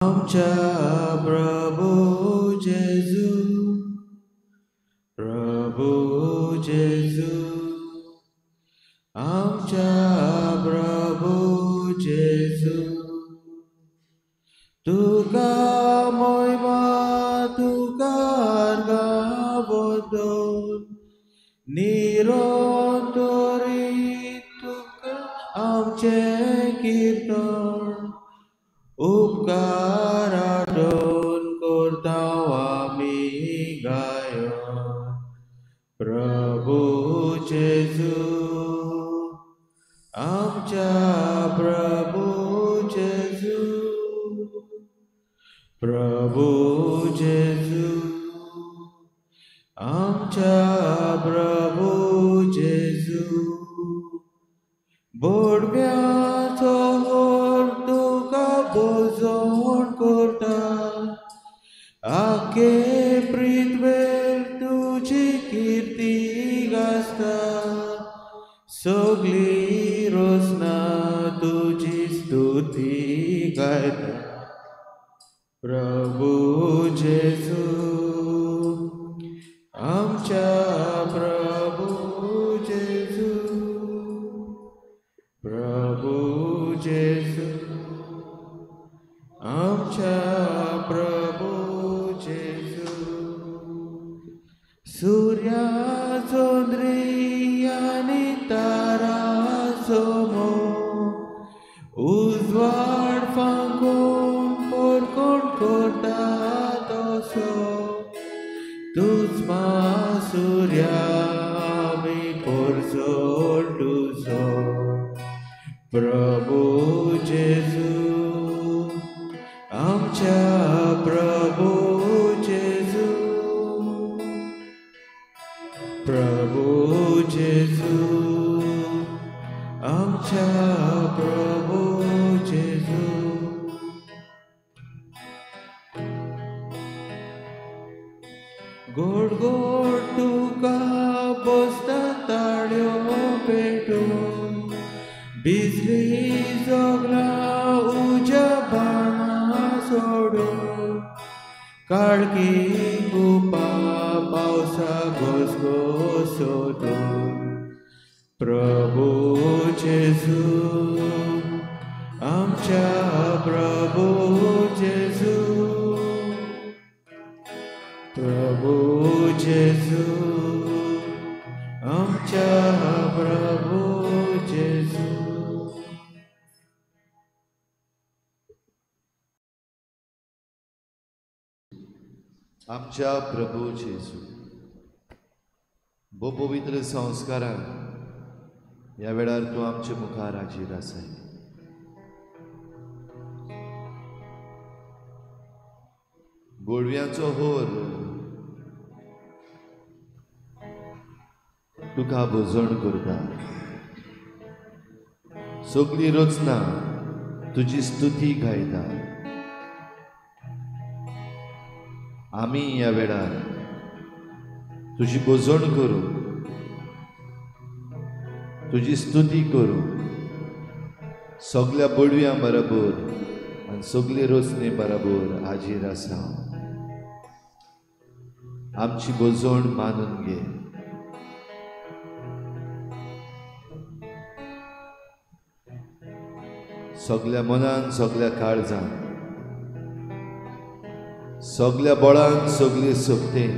आमच्या प्रभू जेजू, प्रभू जेजू, आमच्या प्रभू जेजू. तुका मोयमा तुका गावोदोन निरंतरी तुका आमचें कीर्तन उपकार आठोवन करता आमी गायन. प्रभू जेजू, आमच्या प्रभू जेजू, प्रभू जेजू, आमच्या प्रभू जेजू. बोडव्याचो होर तुका बोजोण करता, आखे पृथ्वेर तुजी कीर्ती गाजता, सगळी रोसना तुजी स्तुती गायता. प्रभू जेजू, आमच्या प्रभू जेजू, प्रभू जेजू, आमच्या प्रभू जेजू. सूर्याचो द्री आनी ताराचो मोग उजवाड फांकून पोरकोण करता तसो, तूच मा सूर्या आमी पोरसोल तुजो. प्रभू जेजू, आमच्या प्रभू जेजू, प्रभू जेजू, आमच्या प्रभू जेजू. गोड गोड तुका बसता ताळयो पेटून, बिजली जोगला उज्या बाणा सोडून, काळखी कुपा पावसा घोसघोसोतून. प्रभू जेजू, आमच्या प्रभू जेजू, प्रभू जेजू, आमच्या प्रभू जेजू. आमच्या प्रभू जेजू, भोव पवित्र संस्कारान ह्या वेळार तूं आमचे मुखार हाजीर आसाय. गोडव्यांचो होर तुका भजण करता, सगळी रचना तुजी स्तुती गायता. आमी ह्या वेळार तुजी भजण करूं, तुजी स्तुती करूं, सगळ्या बडव्यां बरोबर आनी सगळे रचने बरोबर हाजीर आसा. आमची भजण मानून घे. सगळ्या मनान, सगळ्या काळजान, सगळ्या बळान, सगळे शक्तेन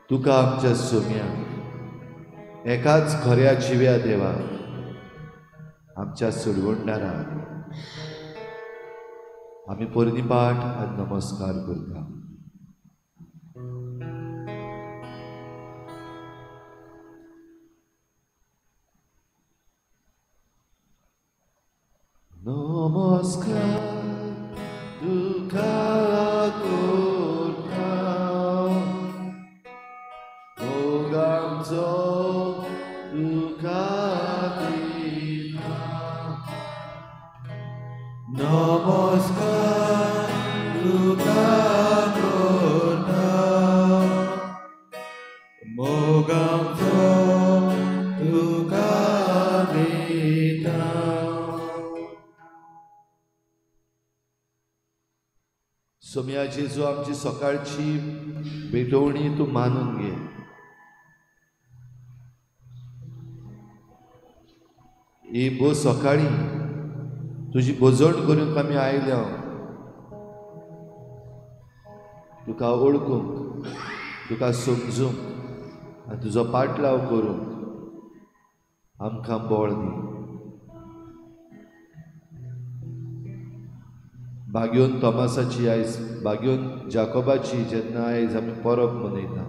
तुका आमच्या सोम्या एकाच खऱ्या जिव्या देवा आमच्या सोडवणदाराक आमी परिपाठ आनी नमस्कार करता. नमस्कार तुका करता, मोगाचो तुका दिता. नमस्कार तुका करता, मोगाचो तुका दिता. सोमया जेजू, आमची सकाळची भेटवणी तूं मानून घे. ही भोव सकाळी तुजी भोजण करूंक आमी आयल्या, तुका वळखूंक, तुका समजूंक आनी तुजो पाटलाव करूंक आमकां बळ दी. भाग्योन तोमासाची आयज, भाग्योन जाकोबाची जेन्ना आयज आमी परब मनयता,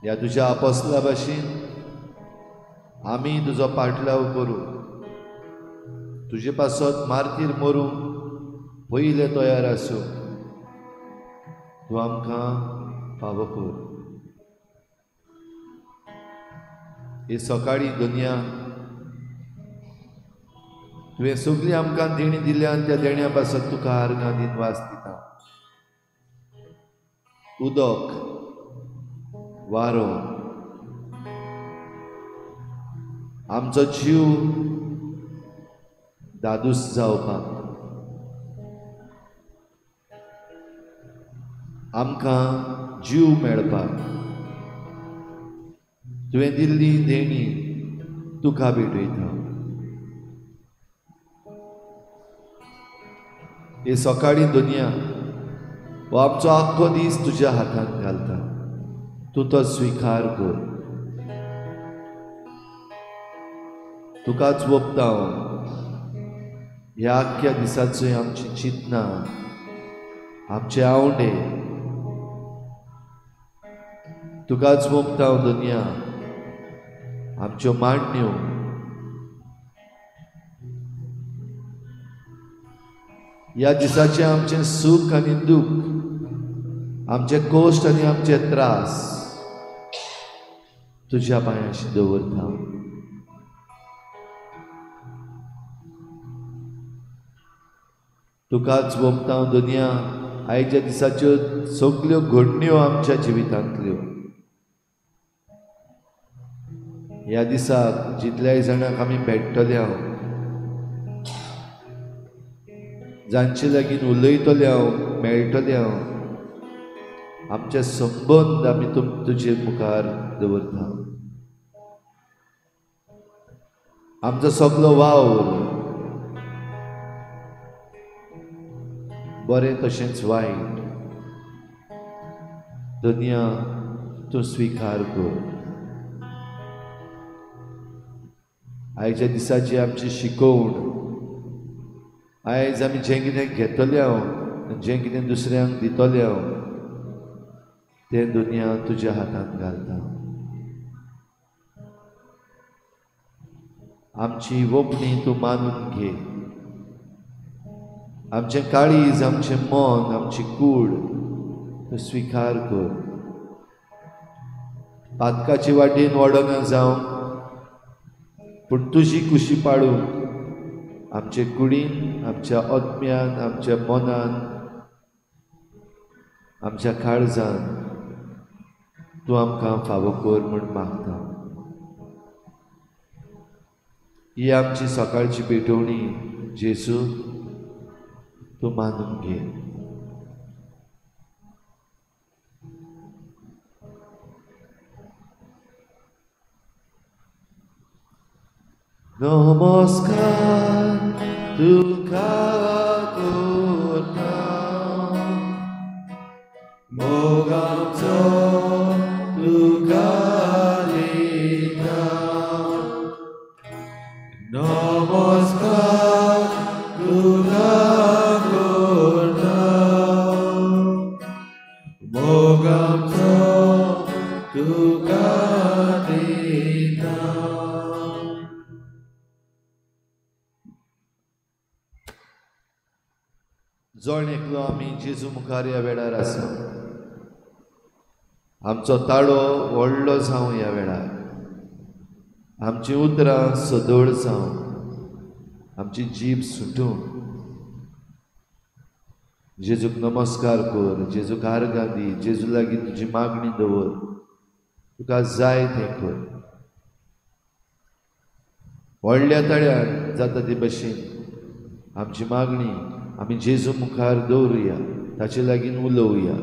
ह्या तुज्या आपोसला भाशेन आमी तुजो पाटलाव करूं, तुजे पासत मार्तीर मरूंक पयले तयार आसूं, तूं आमकां फावो कर. हे सकाळी दुनिया तुवें सगळीं आमकां देणी दिल्या, त्या देण्या पासत तुका आर्गां दिनवास दिता. उदक, वारो, आमचो जीव दादूस जावपाक, आमकां जीव मेळपाक तुवें दिल्ली देणी तुका भेटयता. हे सकाळी दुनिया हो आमचो आख्खो दीस तुज्या हातांत घालता, तूं तो स्विकार कर. तुकाच वोपता ह्या आख्ख्या दिसाचो आमची चिंतना, आमचे आवडे, तुकाच वोपता दुनिया आमच्यो मांडण्यो. ह्या दिसाचें आमचें सूख आनी दूख, आमचे कश्ट आनी आमचे त्रास तुज्या पांयांशी दवरता. तुकाच वोपता दुनिया आयच्या दिसाच्यो सगल्यो घडण्यो आमच्या जिवितांतल्यो. ह्या दिसाक जितल्याय जाणांक आमी भेटतले हांव, जांचे लागीं उलयतले हांव, मेळटले हांव, आमचे संबंद आमी तुजे मुखार दवरता. आमचो सगलो वावर बरें तशेंच वायट दुनिया तूं स्विकार कर. आयच्या दिसाची आमची शिकवण, आयज आमी जें कितें घेतले हांव, जें कितें दुसऱ्यांक दितले हांव, तें दुनिया तुज्या हातांत घालता. आमची वोपणी तूं मानून घे. आमचें काळीज, आमचें मन, आमची कूड तूं स्विकार कर. पातकाची वाटेन वडना जावं, पूण तुजी कुशी पाडूंक आमचे कुडीन, आमच्या आत्म्यान, आमच्या मनान, आमच्या काळजान तूं आमकां फावो कर म्हूण मागता. ही आमची सकाळची भेटवणी जेजू तूं मानून घे. नमस्कार तुका करता, मोगाचो तुका दिता. नमस्कार तुका करता, मोगाचो तुका दिता. जण एकलो आमी जेजू मुखार ह्या वेळार आसा. आमचो ताळो व्हडलो जावं ह्या वेळार, आमची उतरां सदळ जावं, आमची जीब सुटूं. जेजूक नमस्कार कर, जेजूक आर्गां दी, जेजू लागीं तुजी मागणी दवर, तुका जाय तें कर. व्हडल्या ताळ्यान जाता ते भशेन आमची मागणी आमी जेजू मुखार दवरुया, ताचे लागीं उलोवया.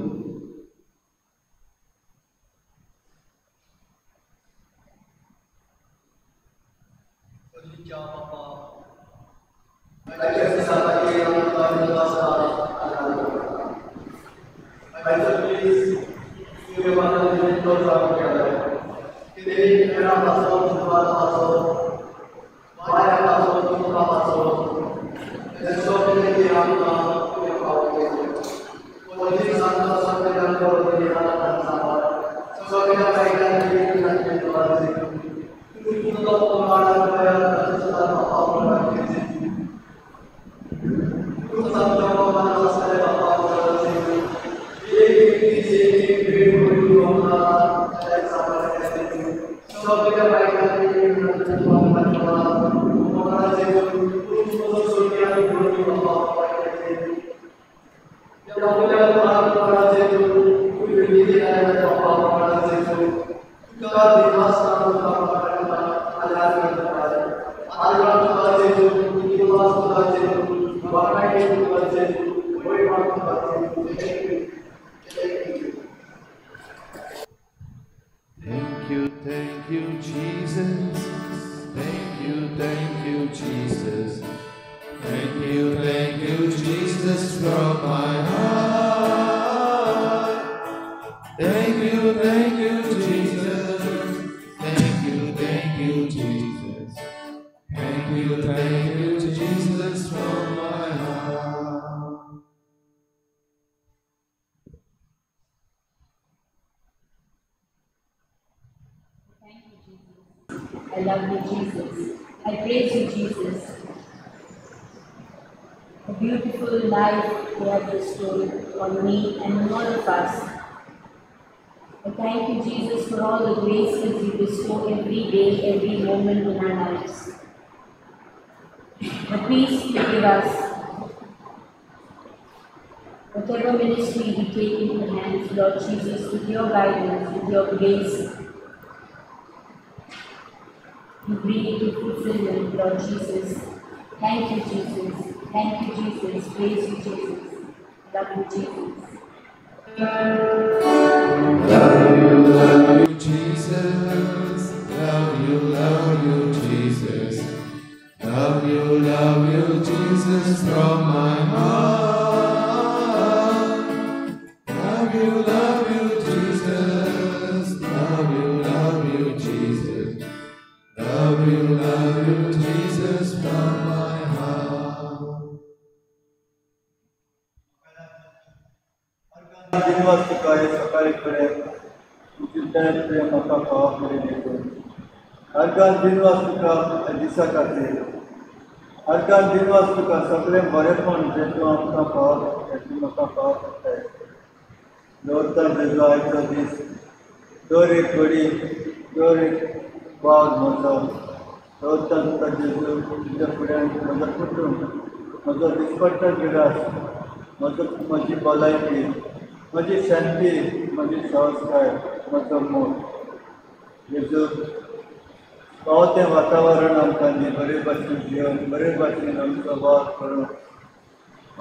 Thank you, Jesus. Thank you, Jesus. Thank you, Jesus, from my heart. Thank you, Jesus. Thank you, Jesus. Thank you, Jesus, from my heart. Thank you, Jesus. I love you, Jesus. I praise you, Jesus. A beautiful life you have bestowed on me and on all of us. I thank you, Jesus, for all the graces you bestow every day, every moment in our lives. The peace you give us, whatever ministry we take into hands, Lord Jesus, with your guidance, with your grace, you bring it to fulfillment, Lord Jesus. Thank you, Jesus. Thank you, Jesus. Praise you, Jesus. Love you, Jesus. Love you, Jesus. Love you, Jesus. Love you, Jesus, from my heart. Love you, Jesus. Love you, Jesus. Love you, Jesus, from my heart. सकाळी फुडें तुमची प्रेम म्हाका फावो करून देखून organ दिनवास तुका दिसा खातीर, अर्गान दिनवास तुका सगळें बरेंपण जें तूं आमकां फावो करता, तूं म्हाका फावो करताय. दवरता जेजू आयचो दीस, दर एक घडी, दर एक वाग म्हजो दवरता तुका जेजू. तुज्या फुड्यान म्हजो कुटूंब, म्हजो दिसपट्टो गिरास, म्हजो म्हजी भलायकी, म्हजी शांती, म्हजी संस्कार, म्हजो मोग. जेजू फावो तें वातावरण आमकां दी, बरे भाशेन जिवन, बरे भाशेन आमचो वावर करून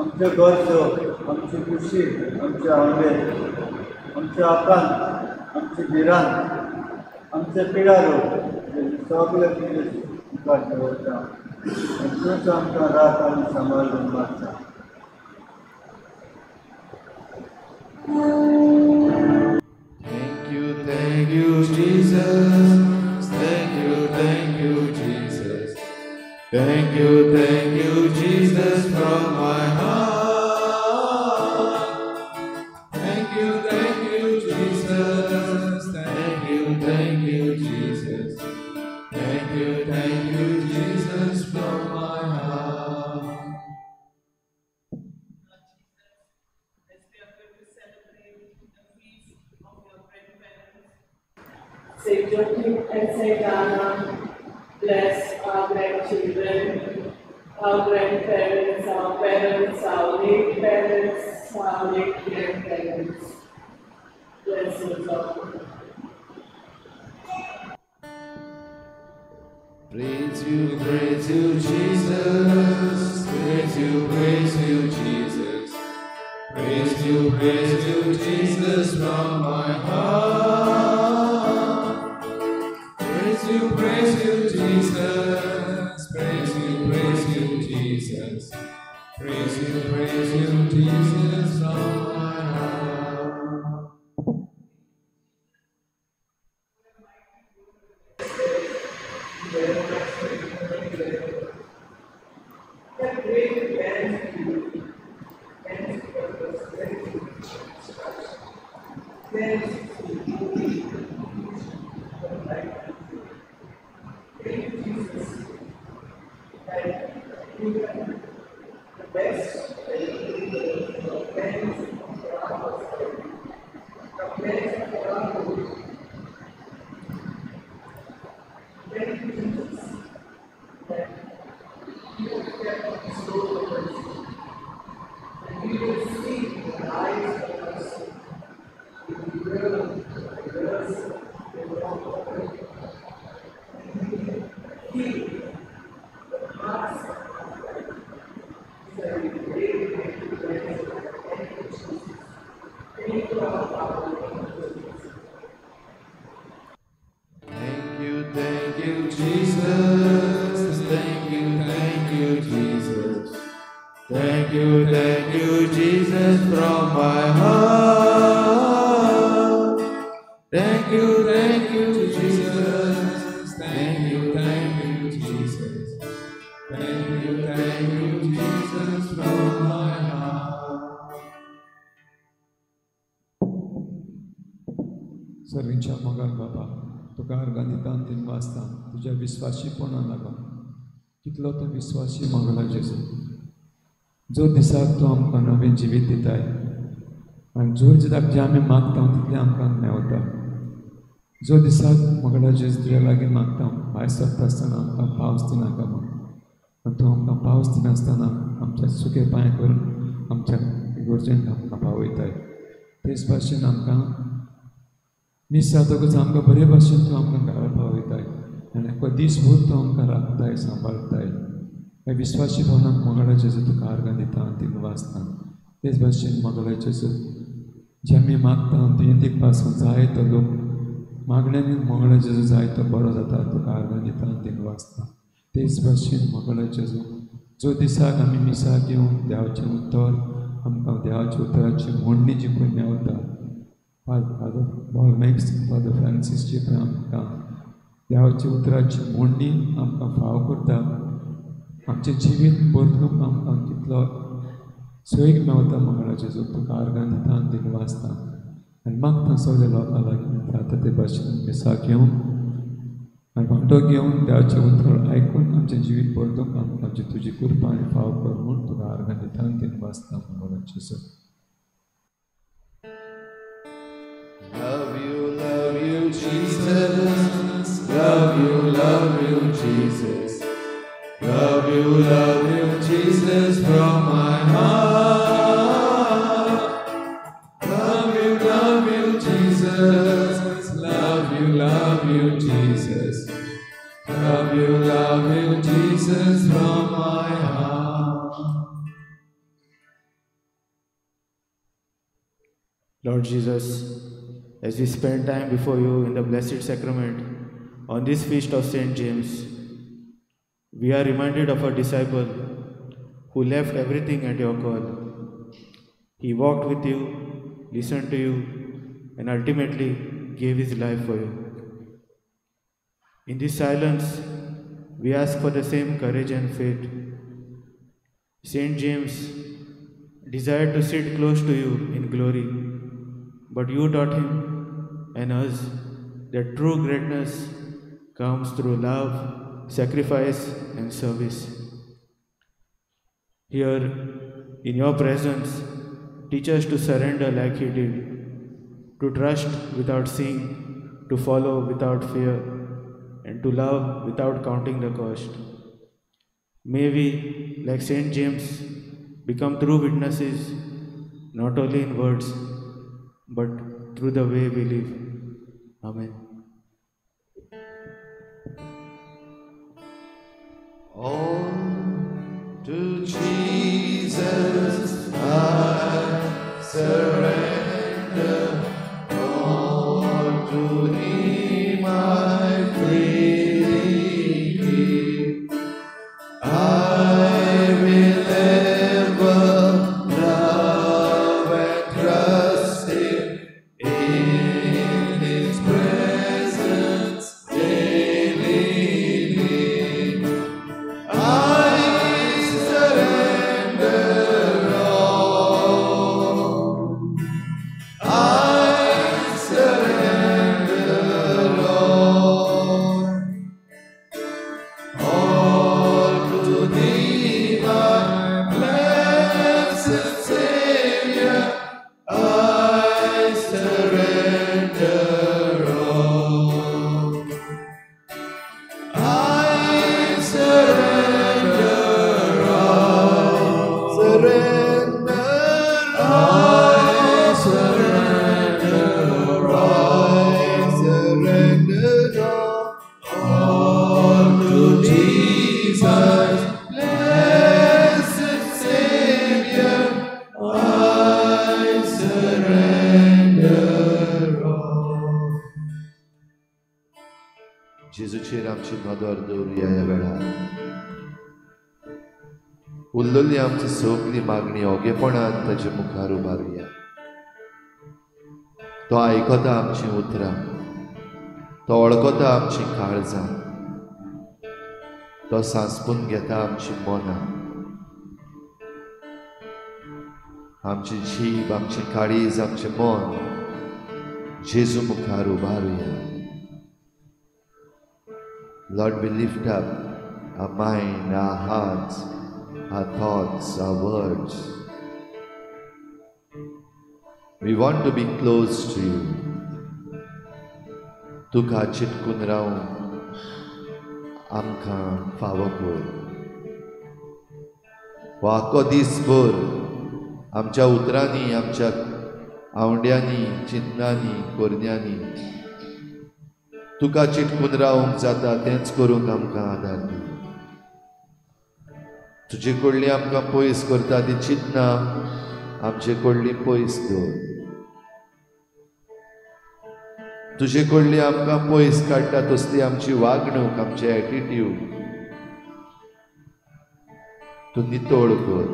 आमच्यो गरजो, आमची खुशी, आमचे आंबे, आमचे आकांत, आमची भिरांत, आमचे पिडारो, सगळे तुजे मुखार दवरता आनी तूंच आमकां रात आनी सांबाळून मारता. Thank you, Jesus. Thank you, Jesus. Thank you, Jesus, from my heart. Thank you, Jesus. Thank you, Jesus. Thank you, Jesus, from my heart. As we are going to celebrate the feast of your grandparents, Saint Joachim and Saint Anna, bless our grandchildren, our grandparents, our parents, our late parents, our late grandparents. Bless us all. Praise you, Jesus. Praise you, Jesus. praise you, Jesus, from my heart. Praise you, Jesus. Praise you, Jesus. Praise you, Jesus, from my heart. Thank you, Jesus, that you are the best plans for our the plans for our good. Thank you, Jesus, that you have kept so for us, and we will see the eyes of us in the world, the earth, the world. Feel the hearts of God. So we pray and thank you, Jesus. Thank you, our Father. Thank you, Jesus. Thank you, Jesus. Thank you, Jesus, from my heart. Thank you, Jesus. Thank you, Jesus. Thank you, Jesus, from my heart. सर्वींच्या मोगान बाबा तुका अर्गां दिता तीन वाजता तुज्या विस्वाशीपणा लागून कितलो तो विस्वाशी मोगला जेजू जो दिसाक तूं आमकां नवें जिवीत दिताय आनी जो दिसाक जें आमी मागता तितलें आमकां मेवता जो दिसाक मोगला जेजू तुज्या लागीं मागता भायर सरता आसतना आमकां पावस दिनाका म्हूण आनी तूं आमकां पावस दिनासतना आमच्या सुके पांय करून आमच्या इगर्जेन आमकां पावयताय तेच भाशेन आमकां मीस जातकूच आमकां बरे भाशेन तूं आमकां घरा पावयताय आनी एका दीसभर तूं आमकां राखताय सांबाळटाय ह्या विस्वाशी भावनाक मोगला जेजू तुका आर्गां दिता आनी तिका वाचता तेच भाशेन मोगला जेजू जें आमी मागता दुयेंतीक पासून जाय तो लोक मागण्यांनी मोगला जेजू जाय तो बरो जाता तुका आर्गां दिता आनी तिका वाचता तेच भाशेन मोगला जेजू जो दिसाक आमी मिसाक येवन देवाचें उतर आमकां देवाच्या उतराची मोडणी जी पळय मेवता फादर बॉलमॅक्स फादर फ्रांसीस जी पळय आमकां देवाच्या उतराची मोडणी आमकां फाव करता आमचें जिवीत बदलूंक आमकां कितलो सोयीक मेवता मंगळा जेजू तुका आर्गां दिता आनी तिका वाचता आनी मागता सगल्या लोकां लागीं जाता ते भाशेन मिसाक येवन आनी वांटो घेवन देवाचें उतर आयकून आमचें जिवीत बदलूंक आमकां आमची तुजी कृपा आनी फाव कर म्हूण तुका आर्गां दिता आनी तिका वाचता मंगळा जेजू. Love you, Jesus. Love you, Jesus. Love you, Jesus, from my heart. Love you, Jesus. Love you, Jesus. Love you, Jesus, from my heart. Lord Jesus, as we spend time before you in the Blessed Sacrament on this feast of Saint James, we are reminded of a disciple who left everything at your call. He walked with you, listened to you, and ultimately gave his life for you. In this silence, we ask for the same courage and faith. Saint James desired to sit close to you in glory, but you taught him and us that true greatness comes through love, sacrifice, and service. Here, in your presence, teach us to surrender like he did, to trust without seeing, to follow without fear, and to love without counting the cost. May we, like Saint James, become true witnesses, not only in words, but through the way we live. Amen. All to Jesus I Surrender all to Him, I freely give. I will ever love and trust Him in His presence daily live. I surrender all. I surrender all. All to Thee, my blessed Savior, I surrender all. I surrender all. Surrender, I surrender all. Surrender all to Jesus, blessed Savior, I surrender all. जेजूचेर आमची नदर दवरुया ह्या वेळार. उरलेली आमची सगली मागणी ओगेपणान ताजे मुखार उबारुया. तो आयकता आमची उतरां, तो वळखता आमची काळजां, तो सांसपून घेता आमची मनां, आमची जीब, आमची काळीज, आमचें मन जेजू मुखार उबारुया. Lord, we lift up our mind, our hearts, our thoughts, our words. We want to be close to you. तुका चिटकून रावूंक आमकां फावो कर. हो आख्खो दीसभर आमच्या उतरांनी, आमच्या आवंड्यांनी, चिंतनांनी, करण्यांनी तुका चिटकून रावंक जाता तेंच करूंक आमकां आदार दी. तुजे कडली आमकां पयस करता ती चिंतनां आमचे कडली पयस दवर. तुजे कडली आमकां पयस काडटा तसली आमची वागणूक, आमचे एटिट्यूड तूं नितळ कर.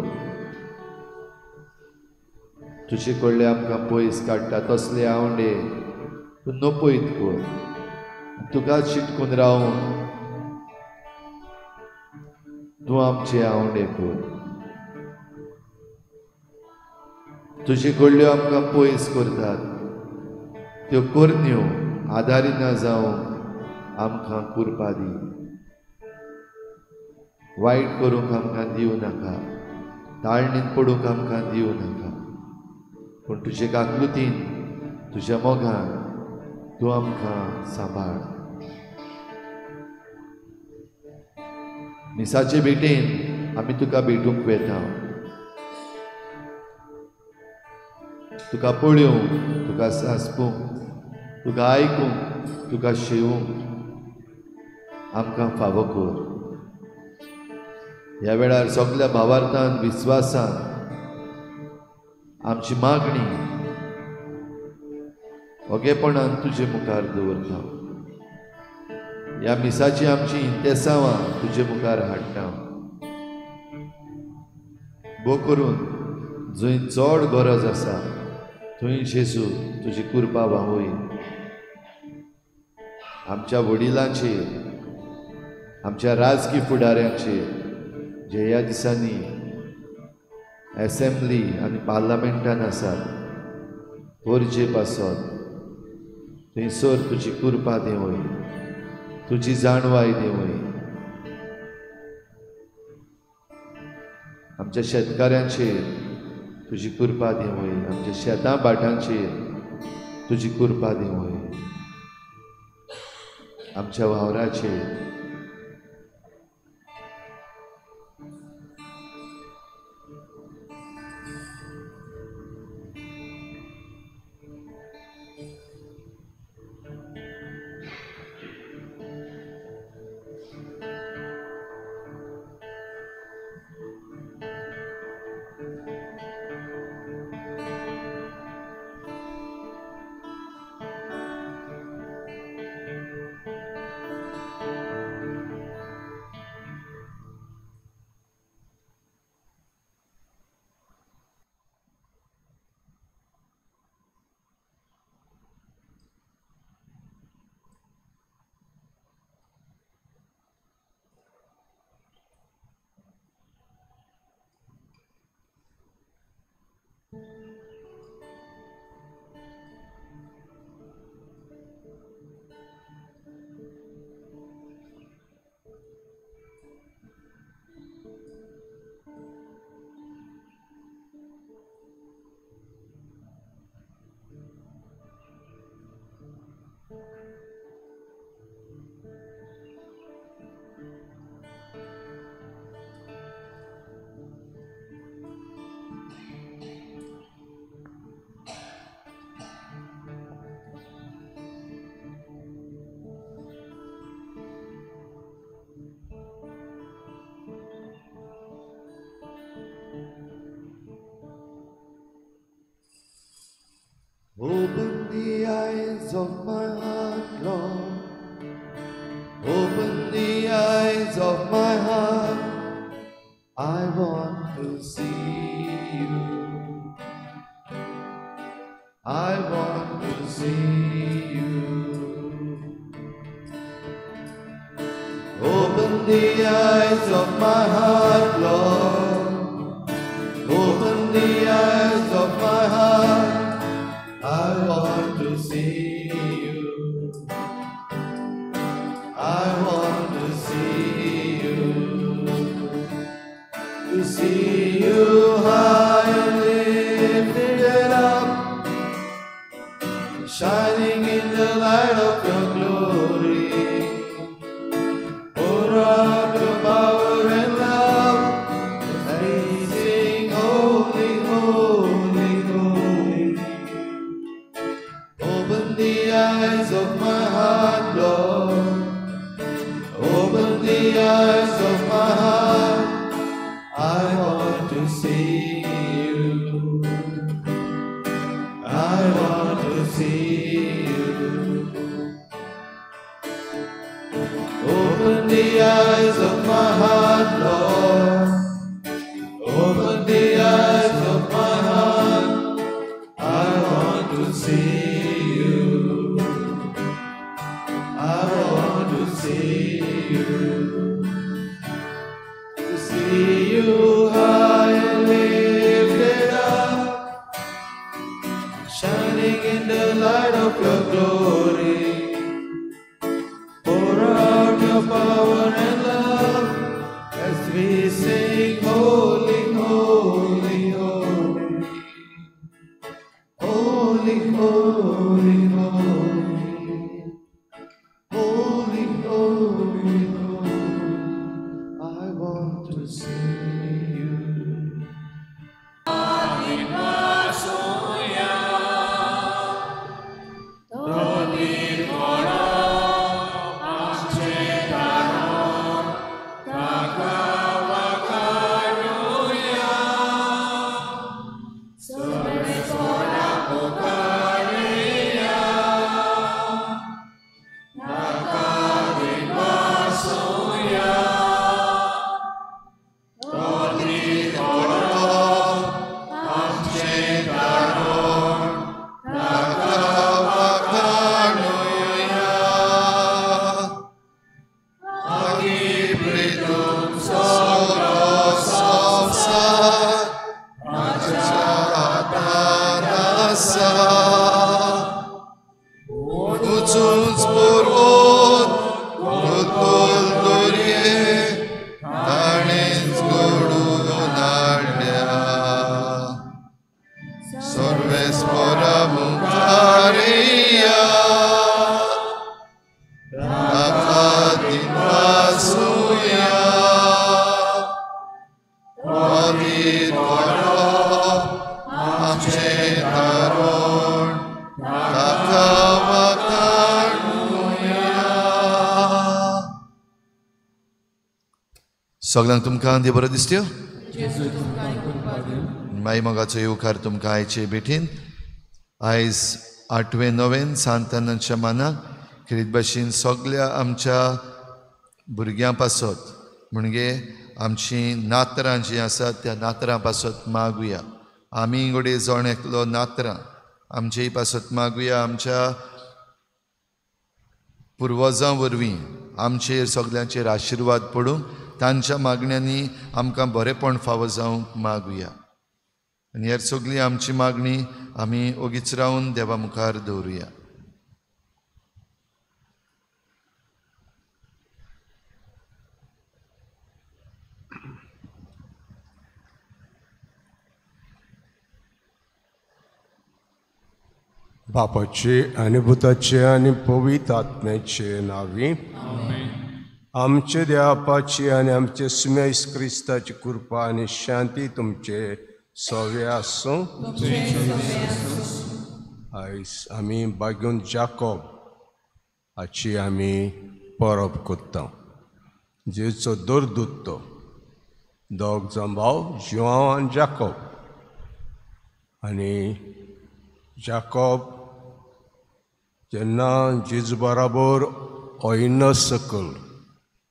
तुजे कडले आमकां पयस काडटा तसले आवंडे तूं नपयत कर. तुका चिटकून रावून तूं आमचे आवंडे कर. तुजे कडल्यो आमकां पयस करतात त्यो करण्यो आदारिना जावंक आमकां कुरपा दी. वायट करूंक आमकां दिवं नाका, ताळणीन पडूंक आमकां दिवं नाका, पूण तुजे काकलुतीन, तुज्या मोगान तूं आमकां सांबाळ. मिसाचे भेटेन आमी तुका भेटूंक वेता, तुका पळोवंक, तुका सांसपूंक, तुका आयकूंक, तुका शेवूंक आमकां फावो कर. ह्या वेळार सगल्या भावार्थान, विस्वासान आमची मागणी ओगेपणान तुजे मुखार दवरता. ह्या मिसाची आमची इंतेसांवां तुजे मुखार हाडटा. भो करून जंय चड गरज आसा थंय जेजू तुजी कृपा वाहूय. आमच्या वडिलांचेर, आमच्या राजकी फुडाऱ्यांचेर जे ह्या दिसांनी एसेंब्ली आनी पार्लमेंटान आसात, गरजे पासत थंयसर तुजी कृपा देंवय, तुजी जाणवाय देंवय. आमच्या शेतकाऱ्यांचेर तुजी कृपा देंवय, आमच्या शेतां भाटांचेर तुजी कृपा देंवय, आमच्या वावराचेर, Open the eyes of my heart, Lord. Open the eyes of my heart. I want to see you. I want to see you. Open the eyes of my heart, Lord. Open the eyes of my heart. I want to see you. I want to see you. To see you high and lifted up, shining in the light of your glory. Pour out your power and love as we sing holy, holy, holy. Open the eyes of my heart, Lord. Open the eyes of my heart. I want to see you. I want to see you. Open the eyes of my heart, Lord. Open the eyes of my heart. I want to see you. I want to see you. To see you high and lifted up, shining in the light of your glory. Pour out your power and love as we sing holy, holy, holy. Holy, holy, holy. Holy, holy, holy. I want to see you. सगळ्यांक तुमकां देव बरो दिसत्यो. माई मोगाचो येवकार तुमकां आयचे भेटीन. आयज 8वें नोवेन सांतानाच्या मानाक खेरीत भाशेन सगळ्या आमच्या भुरग्यां पासत म्हणजे आमची नातरां जीं आसात त्या नातरां पासत मागुया. आमी घडये जण एकलो नातरां आमचेय पासत मागुया. आमच्या पुर्वजां वरवीं आमचेर सगल्यांचेर आशिर्वाद पडूंक, तांच्या मागण्यांनी आमकां बरेंपण फावो जावंक मागुया. आनी हेर सगळी आमची मागणी आमी ओगीच रावन देवा मुखार दवरुया. बापाचे आनी पुताचे आनी पवित्र आत्म्याचे नांवी आमचे देवाची आनी आमचे सुमेस क्रिस्ताची कृपा आनी शांती तुमचे सवे आसूं. आयज आमी बागून जाकोब हाची आमी परब करता, जेचो दरदूत तो दोग जाण भाव जुआंव आनी जाकोब. आनी जाकोब जेन्ना जेजू बराबर ओयनस सकल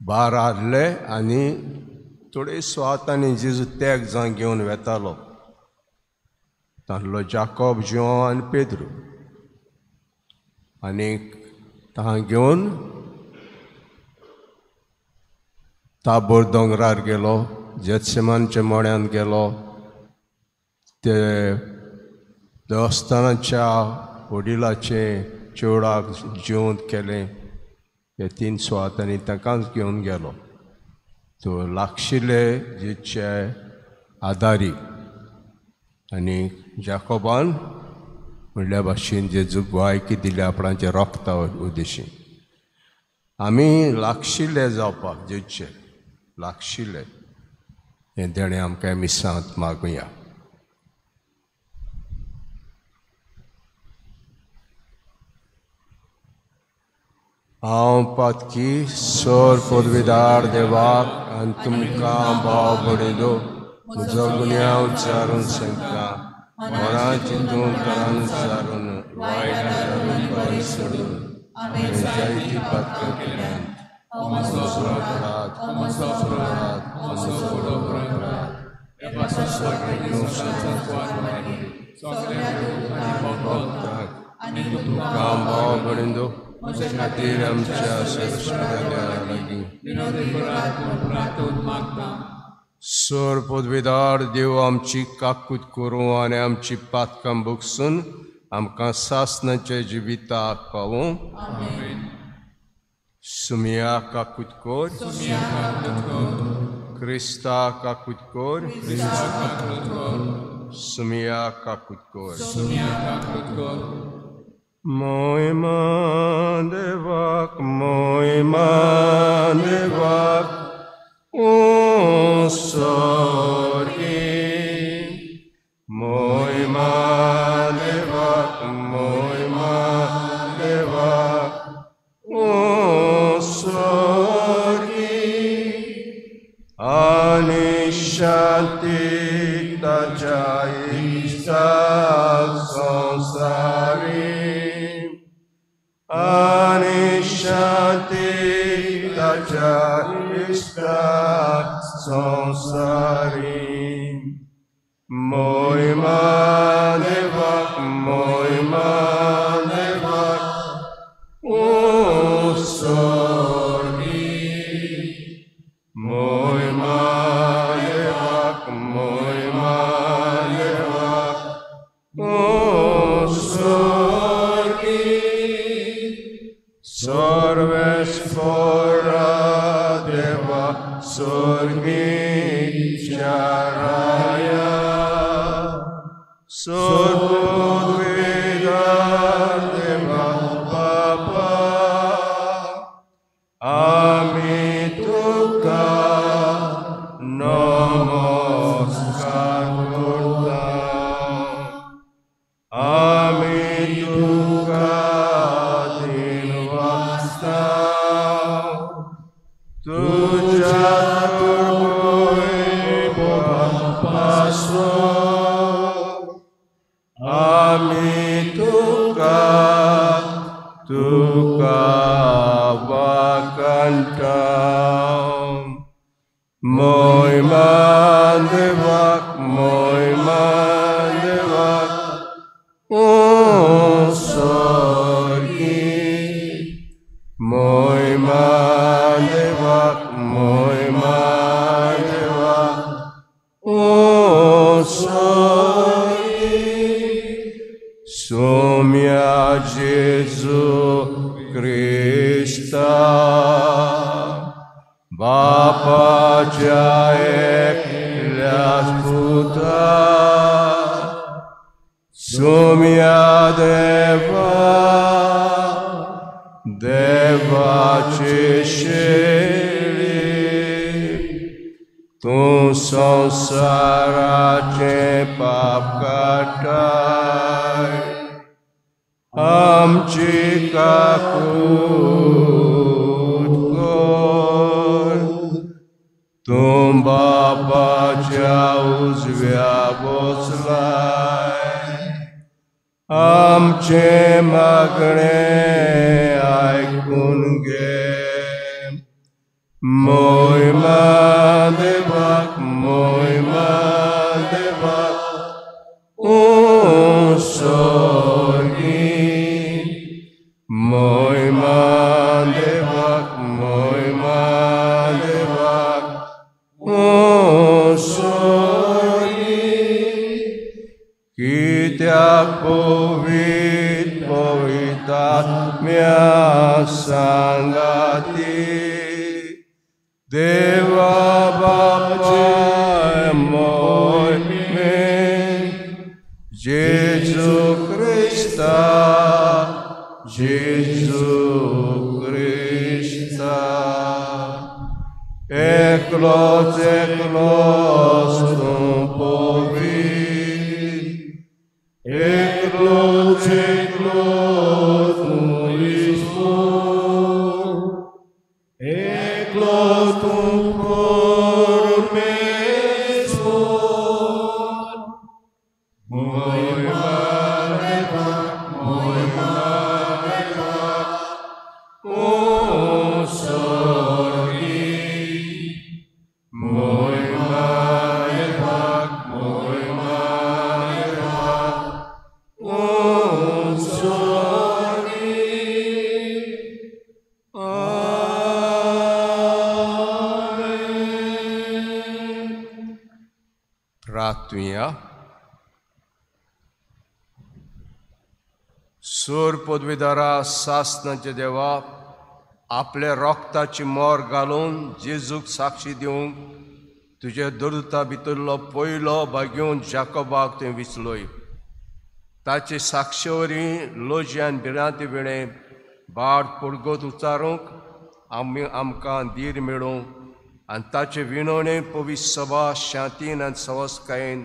बार हाडले आनी थोडे स्वातांनी जेजू तेग जावन घेवन वेतालो. तांतलो जाकोब, जुआंव आनी पेद्रू. आनी तांकां घेवन ताबोर दोंगरार गेलो, जेत्सेमानच्या मळ्यांत गेलो. ते देवस्थानाच्या वडिलाचें चेवडाक जेवण केलें. हे तीन सुवातांनी तांकांच घेवन गेलो. तो लागशिल्ले जेचे आदारी. आनी जाकोबान म्हणल्या भाशेन जेजू गोवायकी दिली आपणाचे रोगता उद्देशी. आमी लागशिल्ले जावपाक जेजचे लागशिल्ले हें देणें आमकां मिसांत मागुया. हांव पातकी सोर पदवीदार देवाक आनी तुमकां भाव बडयलो म्हजो गुन्यांव विचारून सांगता. मना चिंतून तरान विचारून वायट विचारून बरें सोडून हांवें जायतीं पातकां केल्यांत. म्हजो अपराध, म्हजो अपराध, म्हजो व्हडो अपराध. तुमकां भाव बडयलो म्हजे खातीर आमच्या सर्वेस्परा लागीं. सोर पदवीदार देव आमची काकूत करूं आनी आमची पातकां भोगसून आमकां सासणाच्या जिविताक पावूं. सुमिया काकूत कोर, क्रिस्ता काकूत कोर, सुमिया काकूत कोर. मोहिमा देवाक, मोहिमा देवाक उसोरी. मोहिमा देवाक, मोहिमा देवाक उसोरी. आनी शांती ताच्या इश्टाक संवसारी. आनी शांती ताच्या इश्टाक संवसारी. मोहिमा देवाक, मोहिमा देवाक उसोरी. मोहिमा देवाक, मोहिमा देवाक उसोरी. सर्वेस्परा देवा स्वर्गीच्या राया, सर्वपदवीदार देवा बापा, आमी तुका नमस्कार करता. आमी तुका दिनवासता. तुज्या पासून आमी तुका तुका वाखाणटा. मोहिमा देवाक, मोहिमा देवाक उसोरी. मोहिमा देवाक, मोहिमा देवाक उसोरी. सोम्या जेजू क्रिस्ता बापाच्या एकल्याच पुता, सोम्या देवा देवाची शेळी, तूं संवसाराचें पाप काडटाय, आमची काकूत कर. तूं बापाच्या उजव्या बसलाय, आमचें मागणें आयकून घे. मोहिमा देवाक, मोहिमा देवाक, उंसोर्गी. मोहिमा देवाक, मोहिमा देवाक, उंसोर्गी. कित्याक पवित्र पवित्र आत्म्या सांगाती देवा बापाय मोहिमे जेजू क्रिस्ता, जेजू क्रिस्ता. एकलोच एकलोच तूं पवित्र, एकलोच एकलोच तूं ईश्वर, एकलो तूं परमेश्वर. मोहिमा देवाक, मोहिमा देवाक, उंसोर्गी. मोहिमा देवाक, मोहिमा देवाक, उंसोर्गी. आमेन. प्रार्थुया. सूर पदवीदारा सासनाच्या देवा, आपल्या रोगताची मोर घालून जेजूक साक्षी दिवंक तुज्या दुर्ता भितरलो पयलो भाग्योन जाकोबाक तुवें विचलोय. ताचे साक्षे वरवीं लज्यान भिरांती वेळें बाट पडगत उचारूंक आमी आमकां धीर मेळूं आनी ताचे विनवणे पवित्र सभा शांतीन आनी सवसकायेन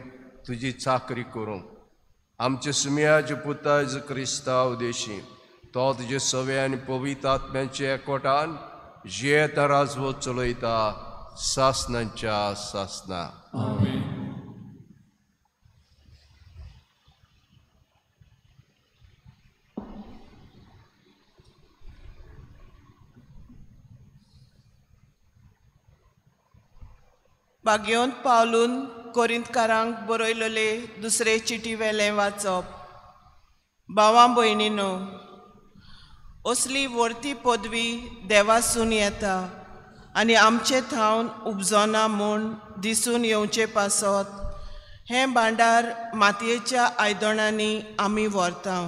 तुजी चाकरी करूं. आमचे सुमयाचे पुता जेजू क्रिस्ता उदेशी तो तुजे सवे आनी पवित्र आत्म्यांचे एकवटान जियेता राजवट चलयता सासनांच्या सासना. आमेन. भाग्योंत पावलून कोरिंतकारांक बरयलेले दुसरे चिटी वेलें वाचप. भावां भयणीनो, असली वर्ती पदवी देवासून येता आनी आमचे थावन उपजोना म्हूण दिसून येवचे पासत हें भांडार मातयेच्या आयदणांनी आमी व्हरता.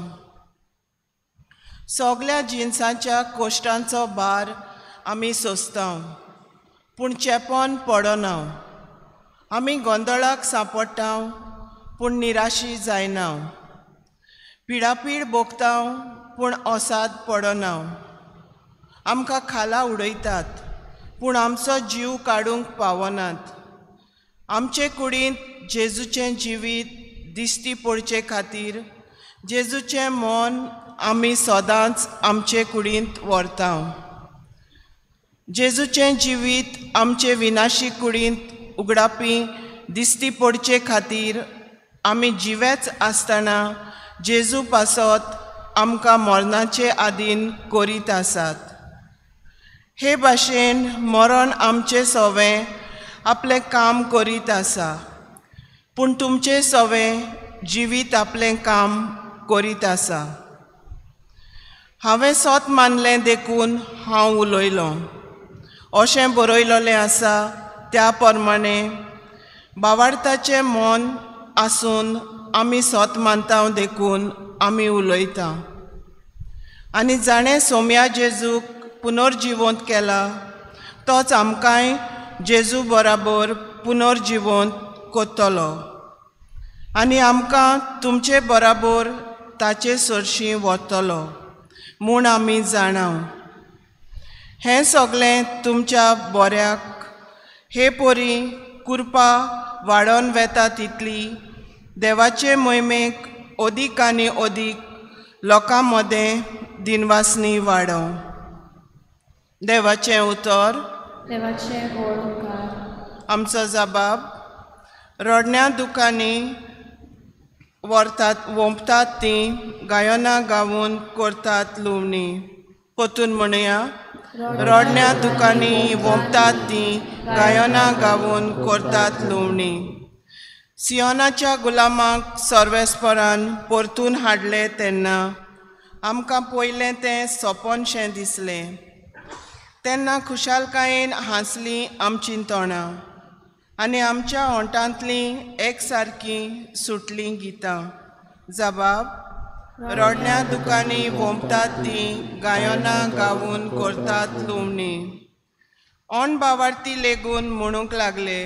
सगल्या जिनसांच्या कोश्टांचो भार आमी सोंसता, पूण चेपोन पडना. आमी गोंदळाक सांपडटा, पूण निराशी जायना. पिडापीड भोगता, पूण ओसाद पडना. आमकां खाला उडयतात, पूण आमचो जीव काडूंक पावनात. आमचे कुडींत जेजूचें जिवीत दिश्टी पडचे खातीर जेजूचें मन आमी सदांच आमचे कुडींत व्हरता. जेजूचें जिवीत आमचे विनाशी कुडींत उगडापी दिश्टी पडचे खातीर आमी जिवेच आसतना जेजू पासत आमकां मरणाचे आदीन करीत आसात. हे भाशेन मरण आमचें सवें आपलें काम करीत आसा, पूण तुमचें सवें जिवीत आपलें काम करीत आसा. हांवें सत मानलें देखून हांव उलयलों अशें बरयलेलें आसा. त्या प्रमाणे बावार्थाचें मन आसून आमी सत मानता देखून आमी उलयता. आनी जाणें सोम्या जेजूक पुनर्जिवंत केला तोच आमकांय जेजू बराबर पुनर्जिवंत करतलो आनी आमकां तुमचे बराबर ताचे सरशीं व्हरतलो म्हूण आमी जाणा. हें सगळें तुमच्या बऱ्याक हे परी कृपा वाडोवन वेता तितली देवाचे मोहिमेक अदीक आनी अदीक लोकां मदें दिनवासनी वाडोवं. देवाचें उतर. देवाचें व्हड उपकार. आमचो जबाब. रडण्या दुखांनी व्हरतात वोंपतात तीं गायनां गावन करतात लुवणी. परतून म्हणया, रडण्या दुकांनी वोंपतात तीं गायनां गावन करतात लुवणी. सियोनाच्या गुलामाक सर्वेस्परान परतून हाडले तेन्ना आमकां पयलें तें सपनशें दिसलें. तेन्ना खुशालकायेन हांसलीं आमचीं तोंडां आनी आमच्या ओंठांतलीं एकसारकीं सुटलीं गितां. जबाब, रडण्या दुकांनी वोंपतात तीं गायनां गावन करतात लुवणी. ओंड बावार्थी लेगून म्हणूंक लागले,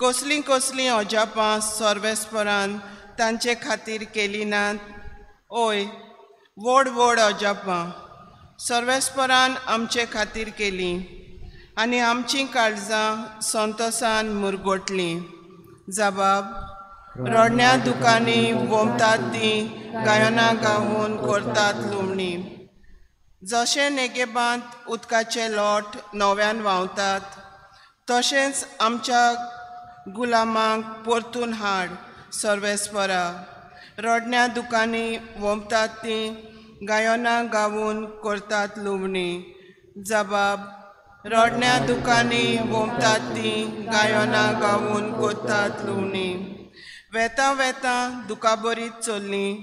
कसलीं कसलीं अजापां सर्वेस्परान तांचे खातीर केलीं नात. ओय, व्हड व्हड अजापां सर्वेस्परान आमचे खातीर केलीं आनी आमचीं काळजां संतोसान मुरगोटलीं. जबाब, रडण्या दुकांनी वोंपतात तीं गायनां गावन करतात लुवणी. जशें नेगेबांत उदकाचे लोट नव्यान व्हांवतात तशेंच आमच्या गुलामांक परतून हाड सर्वेस्परा. रडण्या दुकांनी वोंपतात तीं गायनां गावन करतात लुवणी. जबाब, रडण्या दुकांनी वोंपतात तीं गायनां गावन करतात लुवणी. वेतां वेतां दुकाबरीत चल्लीं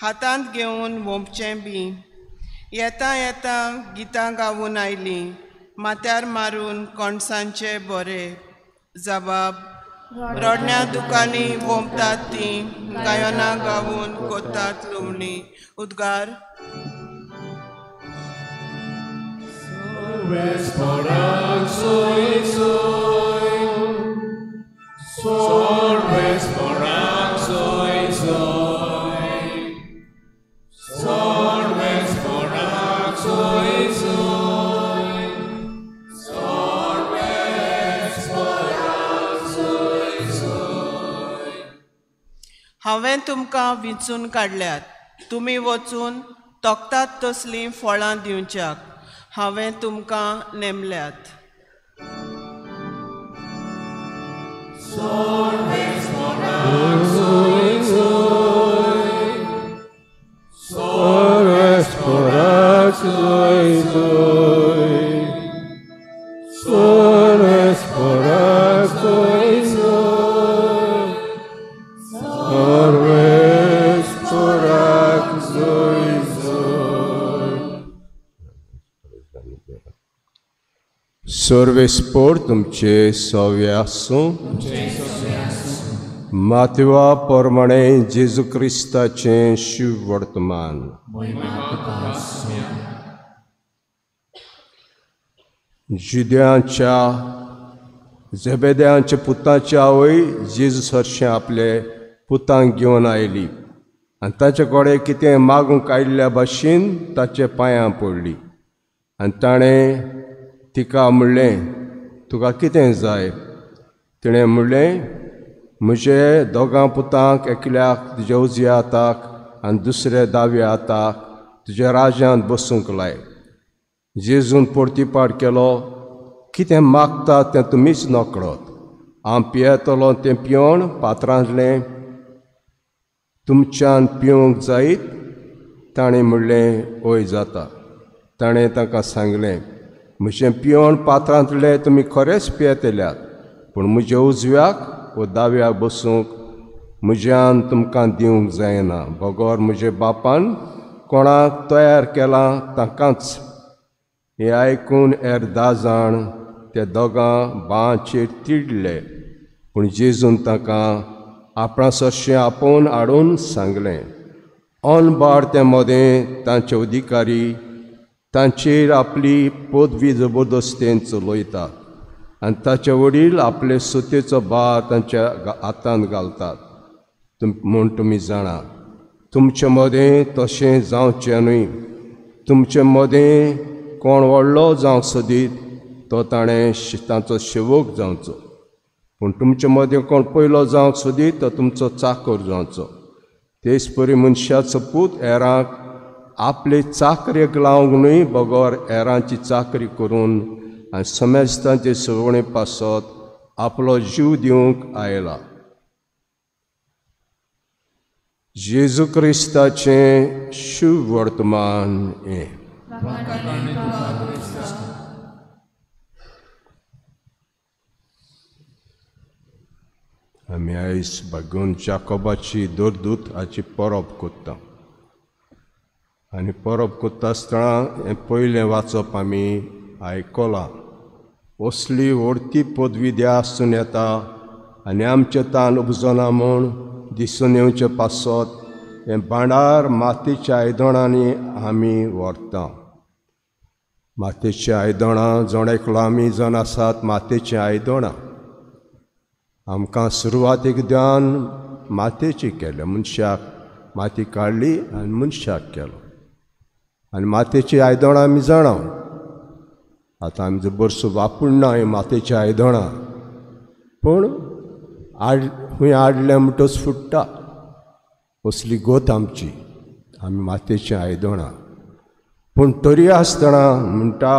हातांत घेवन वोंपचें बी. येता येता गितां गावन आयलीं माथ्यार मारून कणसांचे बोरे. जबाब, रडण्या दुकांनी वोंपतात तीं गायनां गावन करतात लुवणी. उद्गार. हांवें तुमकां विंचून काडल्यात, तुमी वचून तोखतात तसलीं फळां दिवच्याक हांवें तुमकां नेमल्यात. सर्वेस्पोर तुमचे सवे आसूं. मातवा प्रमाणे जेजू क्रिस्ताचें शिव वर्तमान. जुद्यांच्या झेबेद्यांच्या पुताची आवय जेजू सरशें आपले पुतांक घेवन आयली आनी ताचे कडेन कितें मागूंक आयिल्ल्या भाशेन ताचे पांयां पडली आनी ताणें तिका म्हणलें, तुका कितें जाय? तिणें म्हणलें, म्हजे दोगां पुतांक एकल्याक तुज्या उजव्या हाताक आनी दुसऱ्या दाव्या हाताक तुज्या राज्यांत बसूंक लाय. जेजून परतीपाट केलो, कितें मागता तें तुमीच नकळत. हांव पियेतलो तें पिवन पात्रांतलें तुमच्यान पिवंक जायत? ताणें म्हणलें, हय जाता. ताणें तांकां सांगलें, म्हजें पिवन पात्रांतलें तुमी खरेंच पियेतल्यात, पूण म्हज्या उजव्याक वो दाव्याक बसूंक म्हज्यान तुमकां दिवंक जायना, बगर म्हज्या बापान कोणाक तयार केलां तांकांच. हें आयकून हेर 10 जाण ते दोगां बांचेर तिडले, पूण जेजून तांकां आपणा सरशें आपोवन हाडून सांगलें, अनबार ते मदें तांचे अधिकारी तांचेर आपली पदवी जबरदस्तेन चलयतात आनी ताचे वडील आपले सुतेचो भार तांच्या हातांत घालतात म्हूण तुमी जाणा. तुमचे मदें तशें जावचें न्हय. तुमचे मदें कोण व्हडलो जावंक सोदीत तो ताणें तांचो सेवक जावचो, पूण तुमचे मदें कोण पयलो जावंक सोदीत तो तुमचो चाकर जावचो. तेच परी मनशाचो पूत हेरांक आपले चाकरेक लावंक न्हय, बगर हेरांची चाकरी करून आनी समेस्तांचे सवणे पासत आपलो जीव दिवंक आयला. जेजू क्रिस्ताचें शुभ वर्तमान हें. आमी आयज बागून जाकोबाची दोरदूत हाची परब करता आनी परब करता आसतना हें पयलें वाचप आमी आयकलां. असली व्हडती पदवी द्या आसून येता आनी आमचें तान उपजना म्हूण दिसून येवचें पासत हें भांडार मातयेच्या आयदणांनी आमी व्हरता. मातयेचीं आयदणां जण एकलो आमी जावन आसात मातयेचीं आयदणां. आमकां सुरवातेक ध्यान मातयेचें केलें, मनशाक माती काडली आनी मनशाक केलो आनी मातयेचीं आयदणां आमी जाणा. आतां आमी बरसो वापरना हीं मातयेचीं आयदणां, पूण खंय आडलें म्हणटच फुट्टा, असली गोत आमची. आमी मातयेचीं आयदणां, पूण तरी आसतना म्हणटा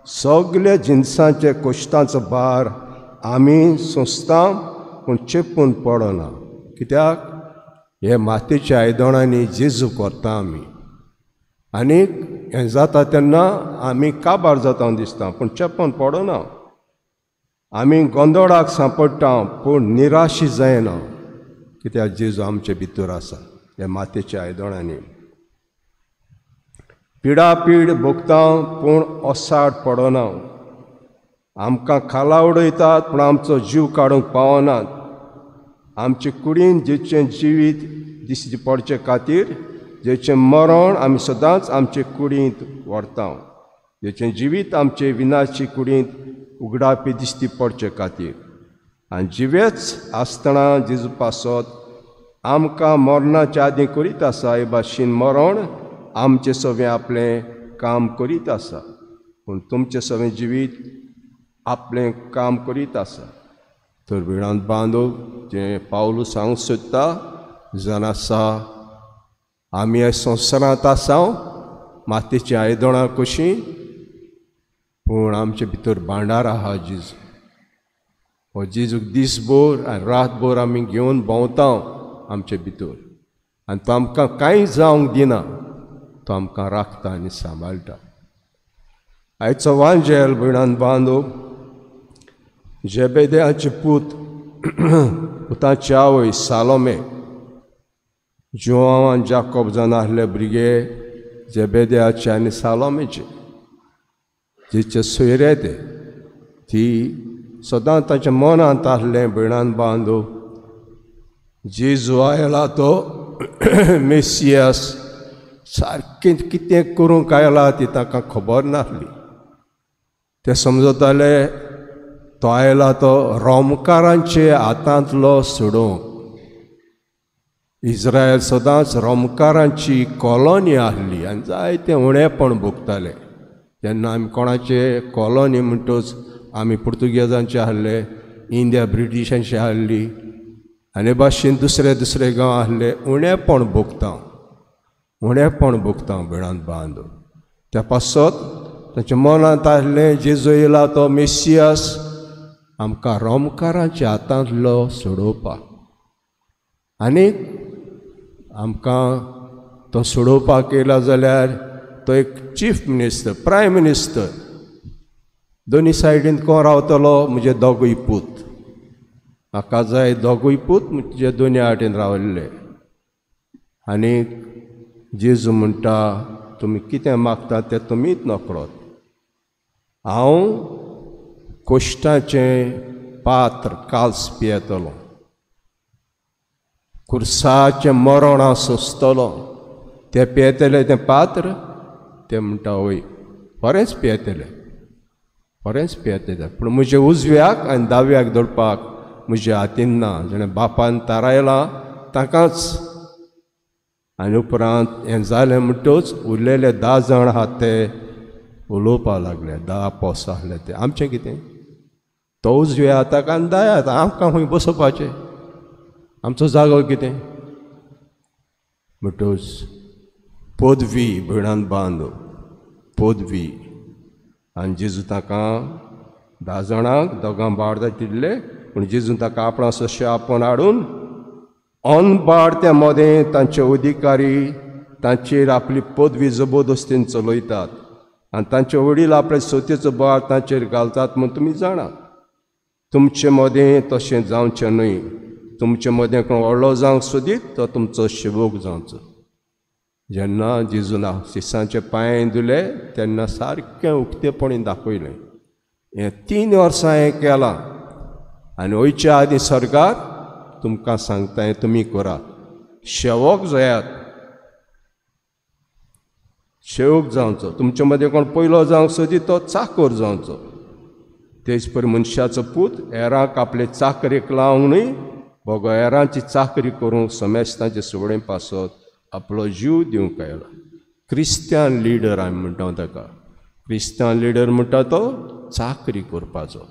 सगल्या जिनसांचे कश्टांचो भार आमी सोंसता पूण चेपून पडना. कित्याक हे मातयेच्या आयदणांनी जेजू करता आमी आनी हें जाता तेन्ना आमी काबार जाता दिसता पूण चेपून पडना. आमी गोंदोळाक सांपडटा पूण निराशी जायना, कित्याक जेजू आमचे भितर आसा. हे मातयेच्या आयदणांनी पिडापीड भोगता पूण ओसाड पडना. आमकां खाला उडयतात पूण आमचो जीव काडूंक पावनात. आमचे कुडीन जेचें जिवीत दिसचे पडचे खातीर जेचें मरण आमी सदांच आमचे कुडींत व्हरता, जेचें जिवीत आमचे विनाशी कुडींत उगडापी दिसती पडचे खातीर. आनी जिवेच आसतना जेजू पासत आमकां मरणाच्या आदीं करीत आसा. हे भाशेन मरण आमचें सगळें आपलें काम करीत आसा पूण तुमचें सगळें जिवीत आपलें काम करीत आसा. तर वेळांत बांदो जें पावलू सांगूंक सोदता जाण आसा आमी ह्या संवसारांत आसा मातयेचीं आयदणां कशीं, पूण आमचे भितर भांडार आहा जेजू. हो जेजूक दीसभर आनी रातभर आमी घेवन भोंवता आमचे भितर आनी तो आमकां कांय जावंक दिना, तो आमकां राखता आनी सांबाळटा. आयचो वांजेल भयणान बांदो जेबेद्याचे पूत पुताची आवय सालोमे, जुआंव आनी जाकोब जावन आसले भुरगे जेबेद्याचे आनी सालोमेचे जेचे सोयरे ते, ती सदां ताच्या मनांत आसलें भयणान बांदो जेजू आयला तो मेसियास सारकें कितें करूंक आयला ती तांकां खबर नासली. ते समजताले तो आयला तो रोमकारांचे हातांतलो सोडोवंक. इस्रायल सदांच रोमकारांची कॉलॉनी आसली आनी जायतें उणेपण भोगताले. तेन्ना आमी कोणाचे कॉलॉनी म्हणटच आमी पुर्तुगेजांचे आसले, इंडिया ब्रिटिशांची आसली आनी भाशेन दुसरे दुसरे गांव आसले. उणेपण भोगता, उणेपण भोगता भयणांत बांदो. त्या पासत ताच्या मनांत आसलें जेजू येयला तो मेसियास आमकां रोमकारांच्या हातांतलो सोडोवपाक आनी आमकां तो सोडोवपाक येयला जाल्यार तो एक चीफ मिनिस्टर, प्रायम मिनिस्टर, दोनी सायडीन कोण रावतलो? म्हजे दोगूय पूत. म्हाका जाय दोगूय पूत म्हजे दोनी आटेन रावल्ले. आनी जेजू म्हणटा तुमी कितें मागता तें तुमीच नकळत. हांव कोश्टाचें पात्र काल्स पियेतलो, कुर्साचें मरण हांव सोंसतलो. तें पियेतलें तें पात्र? तें म्हणटा वय बरेंच पियेतलें, बरेंच पियेतलें, पूण म्हजे उजव्याक आनी दाव्याक दवरपाक म्हज्या हातीन ना. जेणें बापान थारायलां ताकाच. आनी उपरांत हें जालें म्हणटच उरलेले 10 जाण आहात ते उलोवपाक लागले. 10 पोस आसले ते. आमचें कितें? तो उजव्या हाताक आनी दाव्या हाताक आमकां खंय बसोवपाचें? आमचो जागो कितें? म्हणटच पदवी भयणान बांदो पदवी. आनी जेजू ताका 10 जाणांक दोगां बावडा दिल्ले, पूण जेजून ताका आपणा सशे आपोवन हाडून अनबाड त्या मदें तांचे अधिकारी तांचेर आपली पदवी जबरदस्तीन चलयतात आनी तांचे वडील आपले सतीचो भार तांचेर घालतात म्हूण तुमी जाणात. तुमचे मदें तशें जावचें न्हय. तुमचे मदें कोण व्हडलो जावंक सोदीत तो तुमचो सेवक जावचो. जेन्ना जेजून शिसांचे पांय धुले तेन्ना सारकें उक्तेपणी दाखयलें, हें 3 वर्सां हें केलां आनी वयच्या आदीं सरकार तुमकां सांगता हें तुमी करात. सेवक जायात, सेवक जावचो. तुमचे मदें कोण पयलो जावंक सोदीत तो चाकर जावचो. तेच परी मनशाचो पूत हेरांक आपले चाकरेक लावंक न्हय, बगो हेरांची चाकरी करूंक समेस्तांचे सुवणें पासत आपलो जीव दिवंक आयला. क्रिस्त्यान लिडर आमी म्हणटा ताका. क्रिस्त्यान लिडर म्हणटा तो चाकरी करपाचो,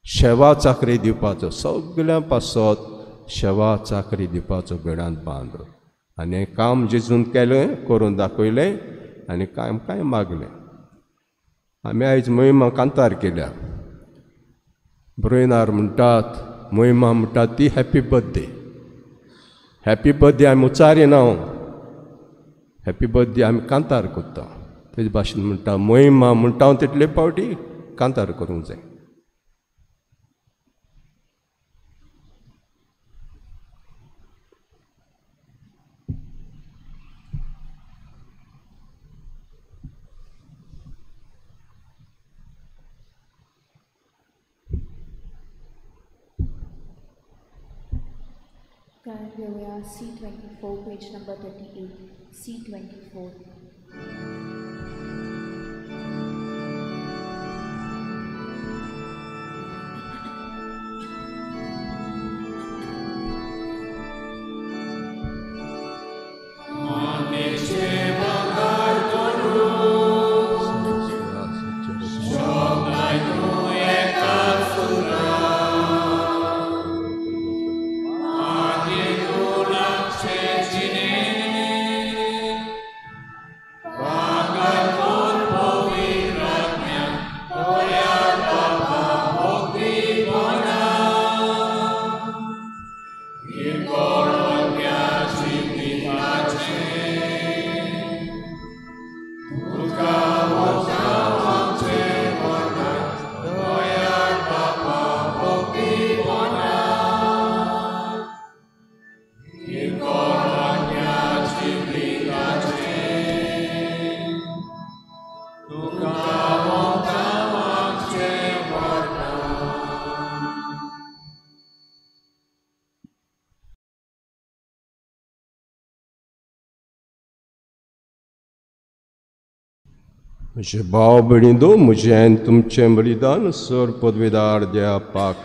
शेवा चाकरी दिवपाचो, सगळ्यां पासत शेवा चाकरी दिवपाचो बेडांत बांद. आनी हें काम जेजून केलें, करून दाखयलें आनी काम कांय मागलें. आमी आयज मोहिमा कांतार केल्या. ब्रोयनार म्हणटात, मोहिमा म्हणटात ती हॅपी बर्थडे. हॅपी बर्थडे आमी उच्चारिना, हॅपी बर्थडे आमी कांतार करता. तेज भाशेन म्हणटा मोहिमा म्हणटा हांव तितले फावटी कांतार करूंक जाय. Here we are, C24, page number 38, C24. म्हजे भाव भयणींनो, म्हजें आनी तुमचें बलिदान सर पदवेदार देवाक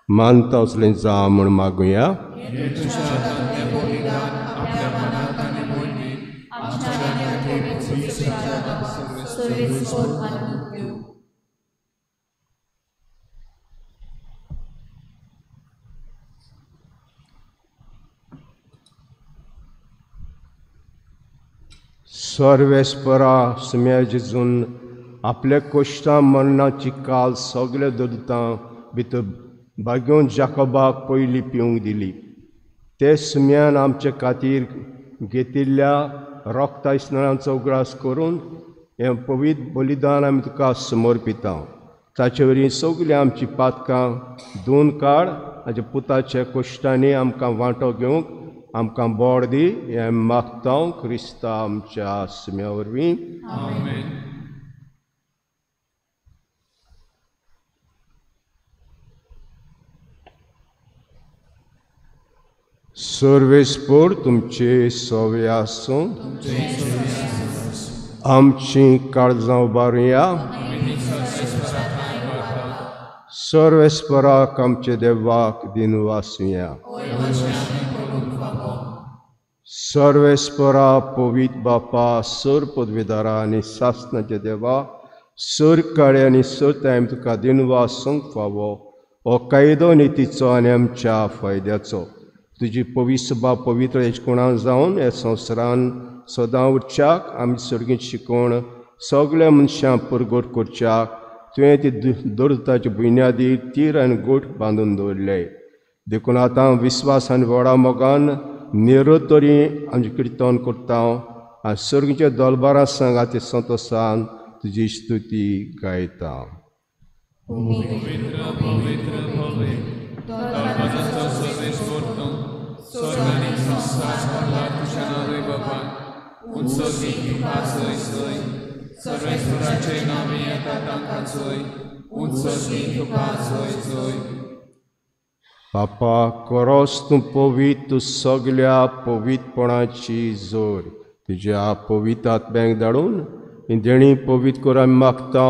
मानता असलें जावं म्हूण मागुया. सर्वेस्परा सुम्या जेजून आपल्या कोश्टां मरणाची काल सगल्या दलितां भितर बागेवन जाकोबाक पयलीं पिवंक दिली. ते सुम्यान आमचे खातीर घेतिल्ल्या रोगता स्नानाचो उगडास करून हें पवित्र बलिदान आमी तुका समर्पिता. ताचे वरवीं सगळीं आमची पातकां धुवन काड, ताच्या पुताच्या कोश्टांनी आमकां वांटो घेवंक आमकां बोड दी, हें मागता क्रिस्ता आमच्या सुम्या वरवीं. सर्वेस्पोर तुमचे सवे आसूं. आमची काळजां उबारुया. सर्वेस्पराक आमचे देवाक दिनवासुया. सर्वेस्परा पवित्र बापा, सर पदवेदारा आनी सासनाचे देवा, सर काळे आनी सर टायम तुका दिनवासूंक फावो हो कायदो नितीचो आनी आमच्या फायद्याचो. तुजी पवित्र पवित्र एजकोणा जावन ह्या संवसारान सदां उरच्याक आमी सर्गीत शिकोवण सगळ्या मनशांक परगट करच्याक तुवें ती दर्ताची बुन्यादी तीर आनी गोठ बांदून दवरले. देखून आतां विस्वास आनी व्हडा मोगान निरोतरी आमचें किर्तन करता आनी सर्गीच्या दोलबारा सांगाती संतोसान तुजी स्तुती गायता. पवित्र पवित्र पवित्र दरवाजाचो सर्वेस्पर तूं, स्वर्ग आनी संवसार भरला तुज्या नांवान बाबा. उत्सर्गी तुका जय जय, सर्वेस्पराचे नांवे येता तांकां जय, उत्सर्गी तुका जय जय. बापा कोरोस तूं पवित्र, तूं सगल्या पवित्रपणाची जोर तुज्या पवित्र आत्म्याक धाडून ही देणी पवित्र कर आमी मागता,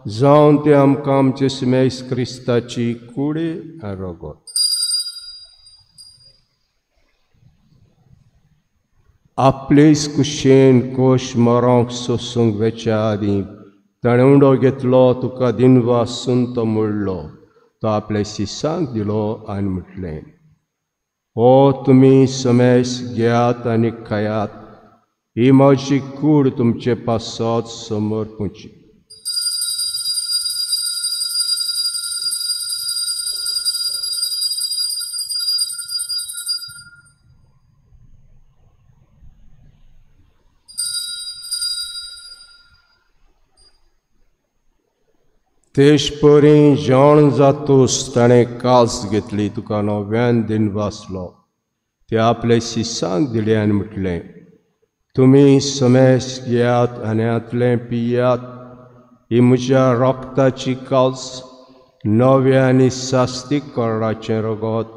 जावन ते आमकां आमचे सुमेस क्रिस्ताची कूड आनी रगत. आपलेच कुशेन कोश मरोंक सोसूंक वेच्या आदीं ताणें उंडो घेतलो, तुका दिनवासून तो मोडलो, तो आपल्या शिसांक दिलो आनी म्हटलें, हो तुमी समेस घेयात आनी खायात, ही म्हजी कूड तुमचे पासत समर्पूची. तेशपरी जेवण जातूस ताणें कास घेतली, तुका नव्यान दिन वाचलो, ते आपले शिसांक दिले आनी म्हटलें, तुमी समेस घेयात आनी हांतलें पियात, ही म्हज्या रोगताची कास, नव्या आनी सास्तीक कराराचें रगत,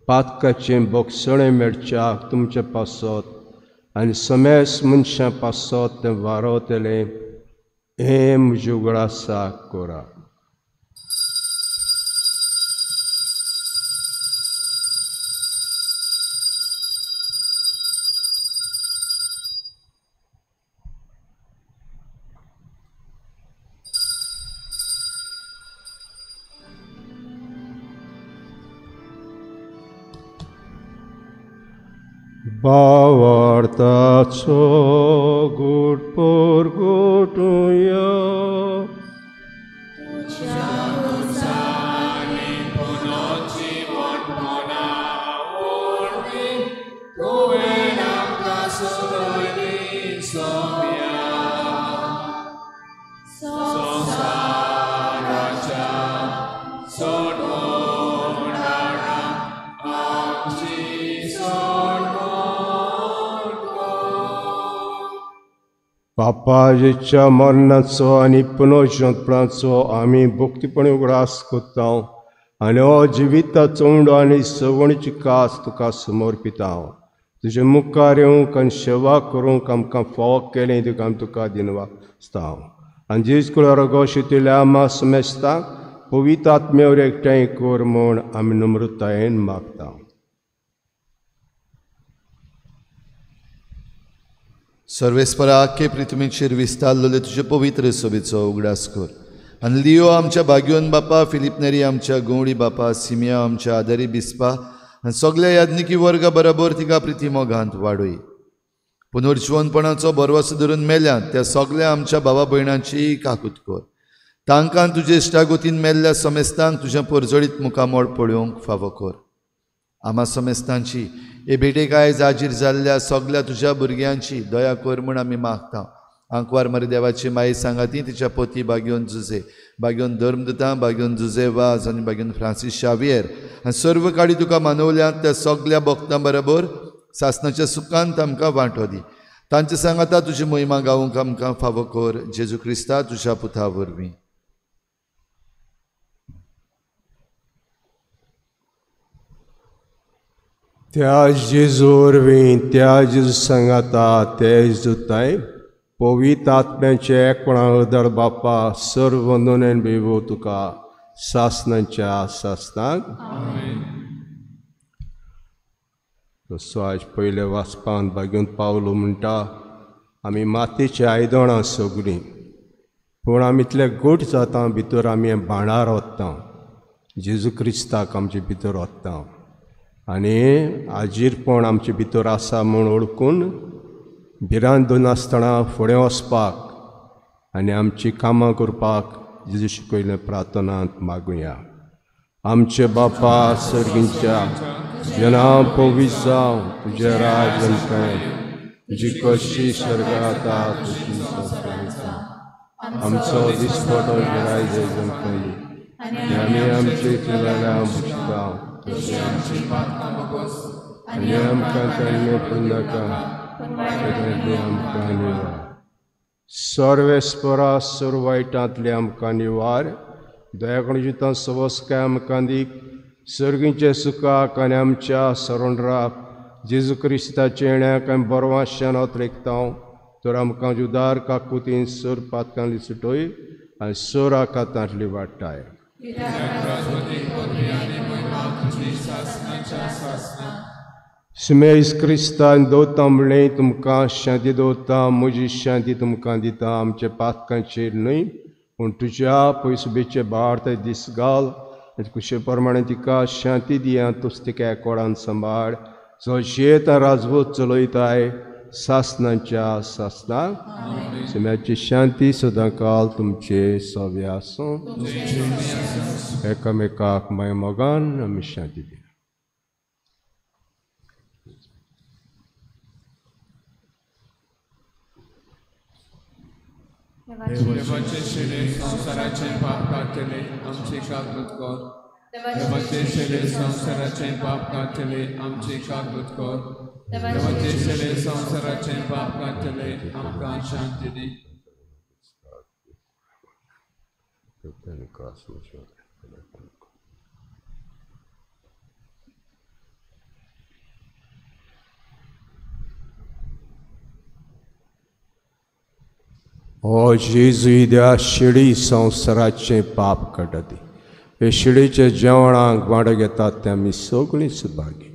पातकाचें बोगसणें मेळच्याक तुमचे पासत आनी समेस मनशां पासत तें वारवतलें, हें म्हज्या उगडासाक करा. भावार्थाचो गूट परगटुया, बापाच्या मरणाचो आनी पुनर्जल्पणाचो आमी भक्तीपणी उगडास करता आनी हो जिविताचो उंडो आनी सवणीची कास तुका समर्पिता. तुजे मुखार येवंक आनी सेवा करूंक आमकां फावो केलें तुका आमी तुका दिनवासता. आनी जेज कुळार शितिल्या आमा समेस्तांक पवित्र आत्म्यावर एकठांय कर म्हूण आमी नम्रतायेन मागता. सर्वेस्परा आख्खे पृथ्वीचेर विस्तारलेले तुजे पवित्र सभेचो उगडास कर आनी लियो आमच्या भाग्योन बापा, फिलीप नेरी आमच्या गवळी बापा, सिमिया आमच्या आदारी बिस्पा आनी सगल्या याज्ञिकी वर्गा बरोबर तिका प्रिती मोगांत वाडय. पुनर्जिवनपणाचो भरवसो धरून मेल्यात त्या सगल्या आमच्या भावा भयणांची काकूत कर. तांकां तुजे इश्टागोतीन मेल्ल्या समेस्तांक तुजें परजळीत मुखामळ पळोवंक फावो कर. आमा समेस्तांची हे भेटेक आयज हाजीर जाल्ल्या सगल्या तुज्या भुरग्यांची दया कर म्हूण आमी मागता. आंकवार मरे देवाची माई सांगाती तिच्या पती बाग्योन जुजे, बाग्योन धर्मदुता, बाग्योन जुजे वाज आनी बाग्योन फ्रांसीस शावियर आनी सर्व काडी तुका मानवल्यात त्या सगल्या भक्तां बरोबर सासणाच्या सुखांत आमकां वांटो दी. तांचे सांगाता तुजी महिमा गावंक आमकां फावो कर, जेजू क्रिस्ता तुज्या पुता वरवीं. त्या जेजू वरवीं, त्या जेजू सांगाता, त्या जेजूताय पवित्र आत्म्याचे एकपणा उदर बापा सर्व नोनेन बेवो तुका सासनाच्या सासनाक. तसो आयज पयले वाचपान बागेवन पावलो म्हणटा, आमी मातयेची आयदनां सगळीं, पूण आमी इतले गोट जाता भितर आमी भांडार वता, जेजू क्रिस्ताक आमचे भितर वता आनी आजीरपण आमचे भितर आसा म्हूण वळखून भिरांत दवरनासतना फुडें वचपाक आनी आमची कामां करपाक जेजू शिकयलें प्रार्थनांत मागुया. आमचे बापा सर्गींच्या तुजें नांव पवित्र जावं, तुजें राज्य आमकां येवं, तुजी कशी स्वर्गांत आसा तशी संवसारांत जावं. आमचो दिसपटो आयज आमकां दी आनी आमी आमचे चुकल्यां भुगता तशें आमची पातकां भोगोस आनी आमकां ताणें पडनाका आमकां निवार. सर्वेस्परा सर्व वायटांतले आमकां निवार, दयाकणजितां सवस्काय आमकां दी, सर्गींचे सुखाक आनी आमच्या सरोंडराक जेजू क्रिस्ताचे येण्याक आमी बरवाशान लेखता तर आमकां जुदार काकुतीन सर पातकांतली सुटय आनी सर आकातांतली वाडटाय. सुमेज क्रिस्तान दवरता म्हणलें तुमकां शांती दवरता, म्हजी शांती तुमकां दिता, आमच्या पातकांचेर न्हय पूण तुज्या पयसुबेचे भार दीस घाल आनी कुशे प्रमाणे तिका शांती दिया, तूच तिका एकोडान सांबाळ जो शेत राजवत चलयताय सासनाच्या सासनाक. सुम्याची शांती सदांकाल तुमचे सव्या आसूं. एकामेकाक माय मोगान आमी शांती दिया. देवाचे शेरे संवसाराचे पाप काडटले आमचे कागद कर. देवाचे शेरे संवसाराचे पाप काडटले आमचे कागद कर. देवाचे शेरे संवसाराचे पाप काडटले आमकां शांती दी. ओ जेजू त्या शिडी संवसाराचें पाप काडटा, हे शिडीच्या जेवणाक वांटो घेतात ते आमी सगळीं सुभागी.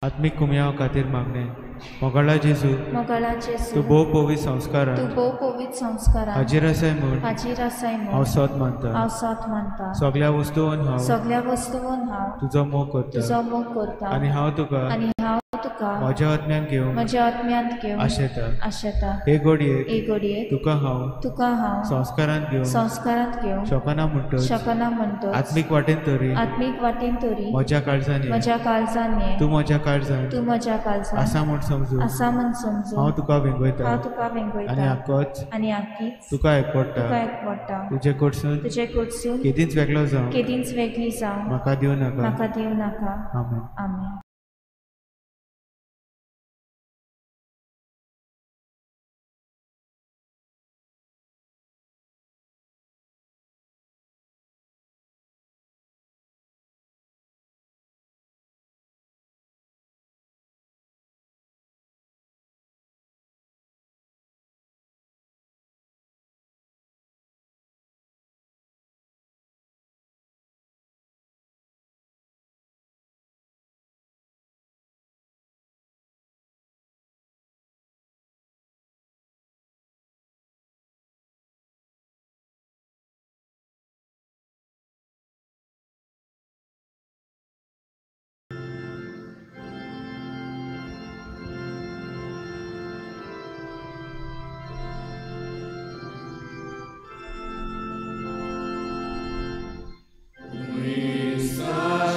आत्मीक कुमयाव खातीर मागणें. मोगाळा जेजू, तूं भोव पवित्र संस्कारान हाजीर आसाय म्हूण हांव सत मानता. सगळ्या वस्तून हांव तुजो मोग करता आनी हांव तुका म्हज्या आत्म्यान घेवन आशेता. हे घडयेक तुका हांव संस्कारांत घेवन शकना म्हणटच आत्मीक वाटेन तरी म्हज्या काळजान ये, तूं म्हज्या काळजान आसा म्हूण समजून हांव तुका वेंगयता आनी आकीच तुका एकवटा. तुजे कडसून केदींच वेगळो जावं म्हाका दिवं नाका. आमेन. आमेन.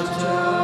Stano,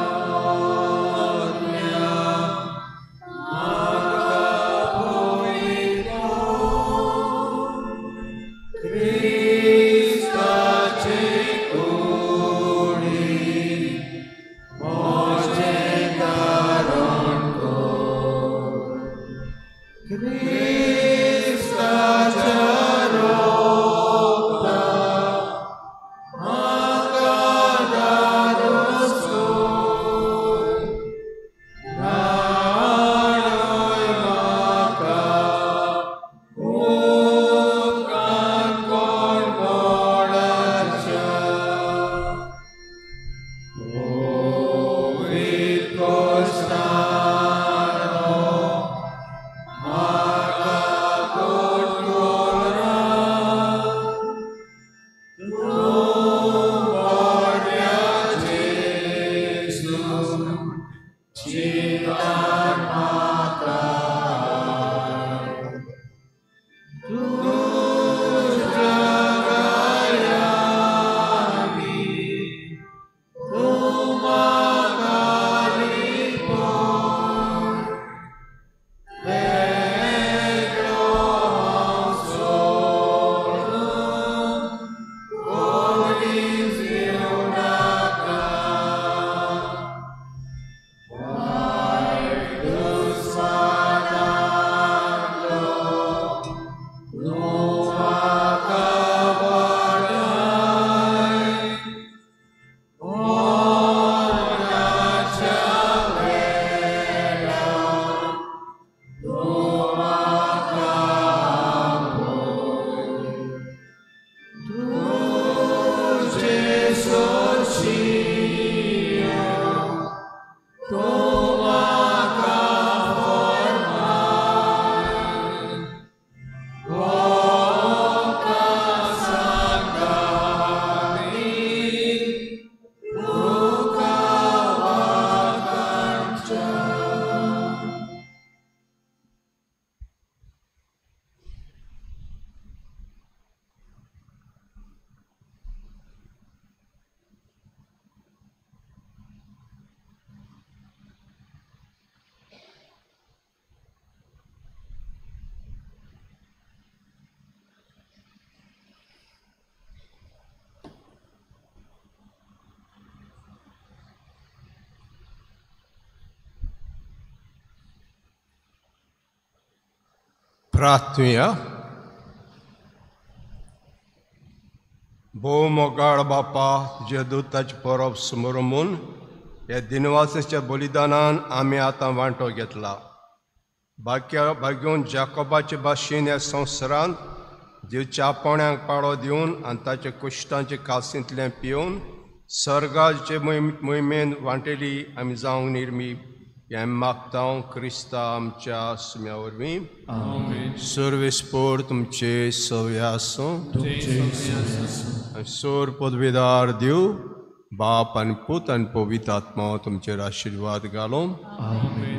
प्रार्थुया. भोव मोगाळ बापा, तुज्या दुताचे परब समोर म्हूण ह्या दिनवासाच्या बलिदानान आमी आतां वांटो घेतला. भाग्य भाग्योन जाकोबाचे भाशेन ह्या संवसारांत दिवच्या आपोवण्याक पाळो दिवन आनी ताच्या कुश्टांचे कासींतलें पिवन सर्गाचे मोहिमेन वांटेली आमी जावंक निर्मी हें मागता क्रिस्ता आमच्या सुम्या वरवीं. सर्वेस्पोर तुमचे सवे आसूं. सोर पदवीदार दिव बाप आनी पूत आनी पवित्र आत्मा तुमचेर आशिर्वाद घालूं.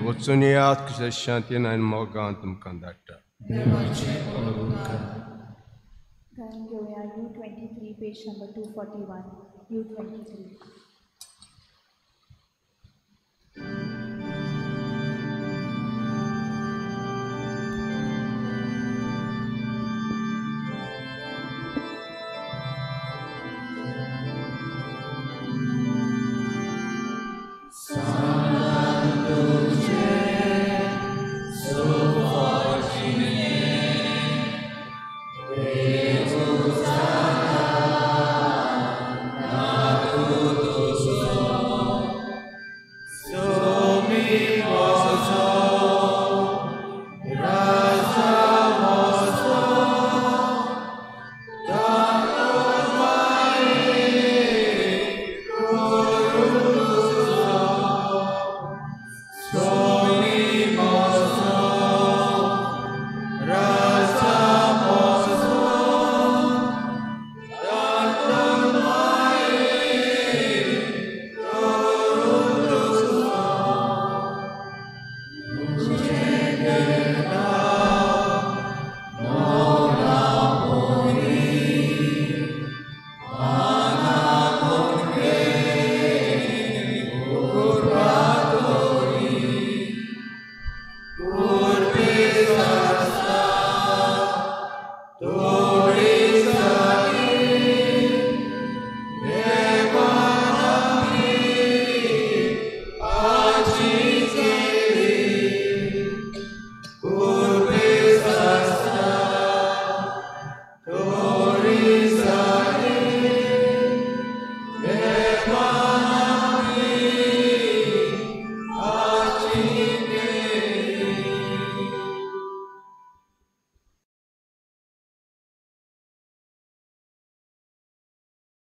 वचून येयात शांतीन आनी मोगान तुमकां धाडटा. गायन घेवया U 23 page number 241. U 23.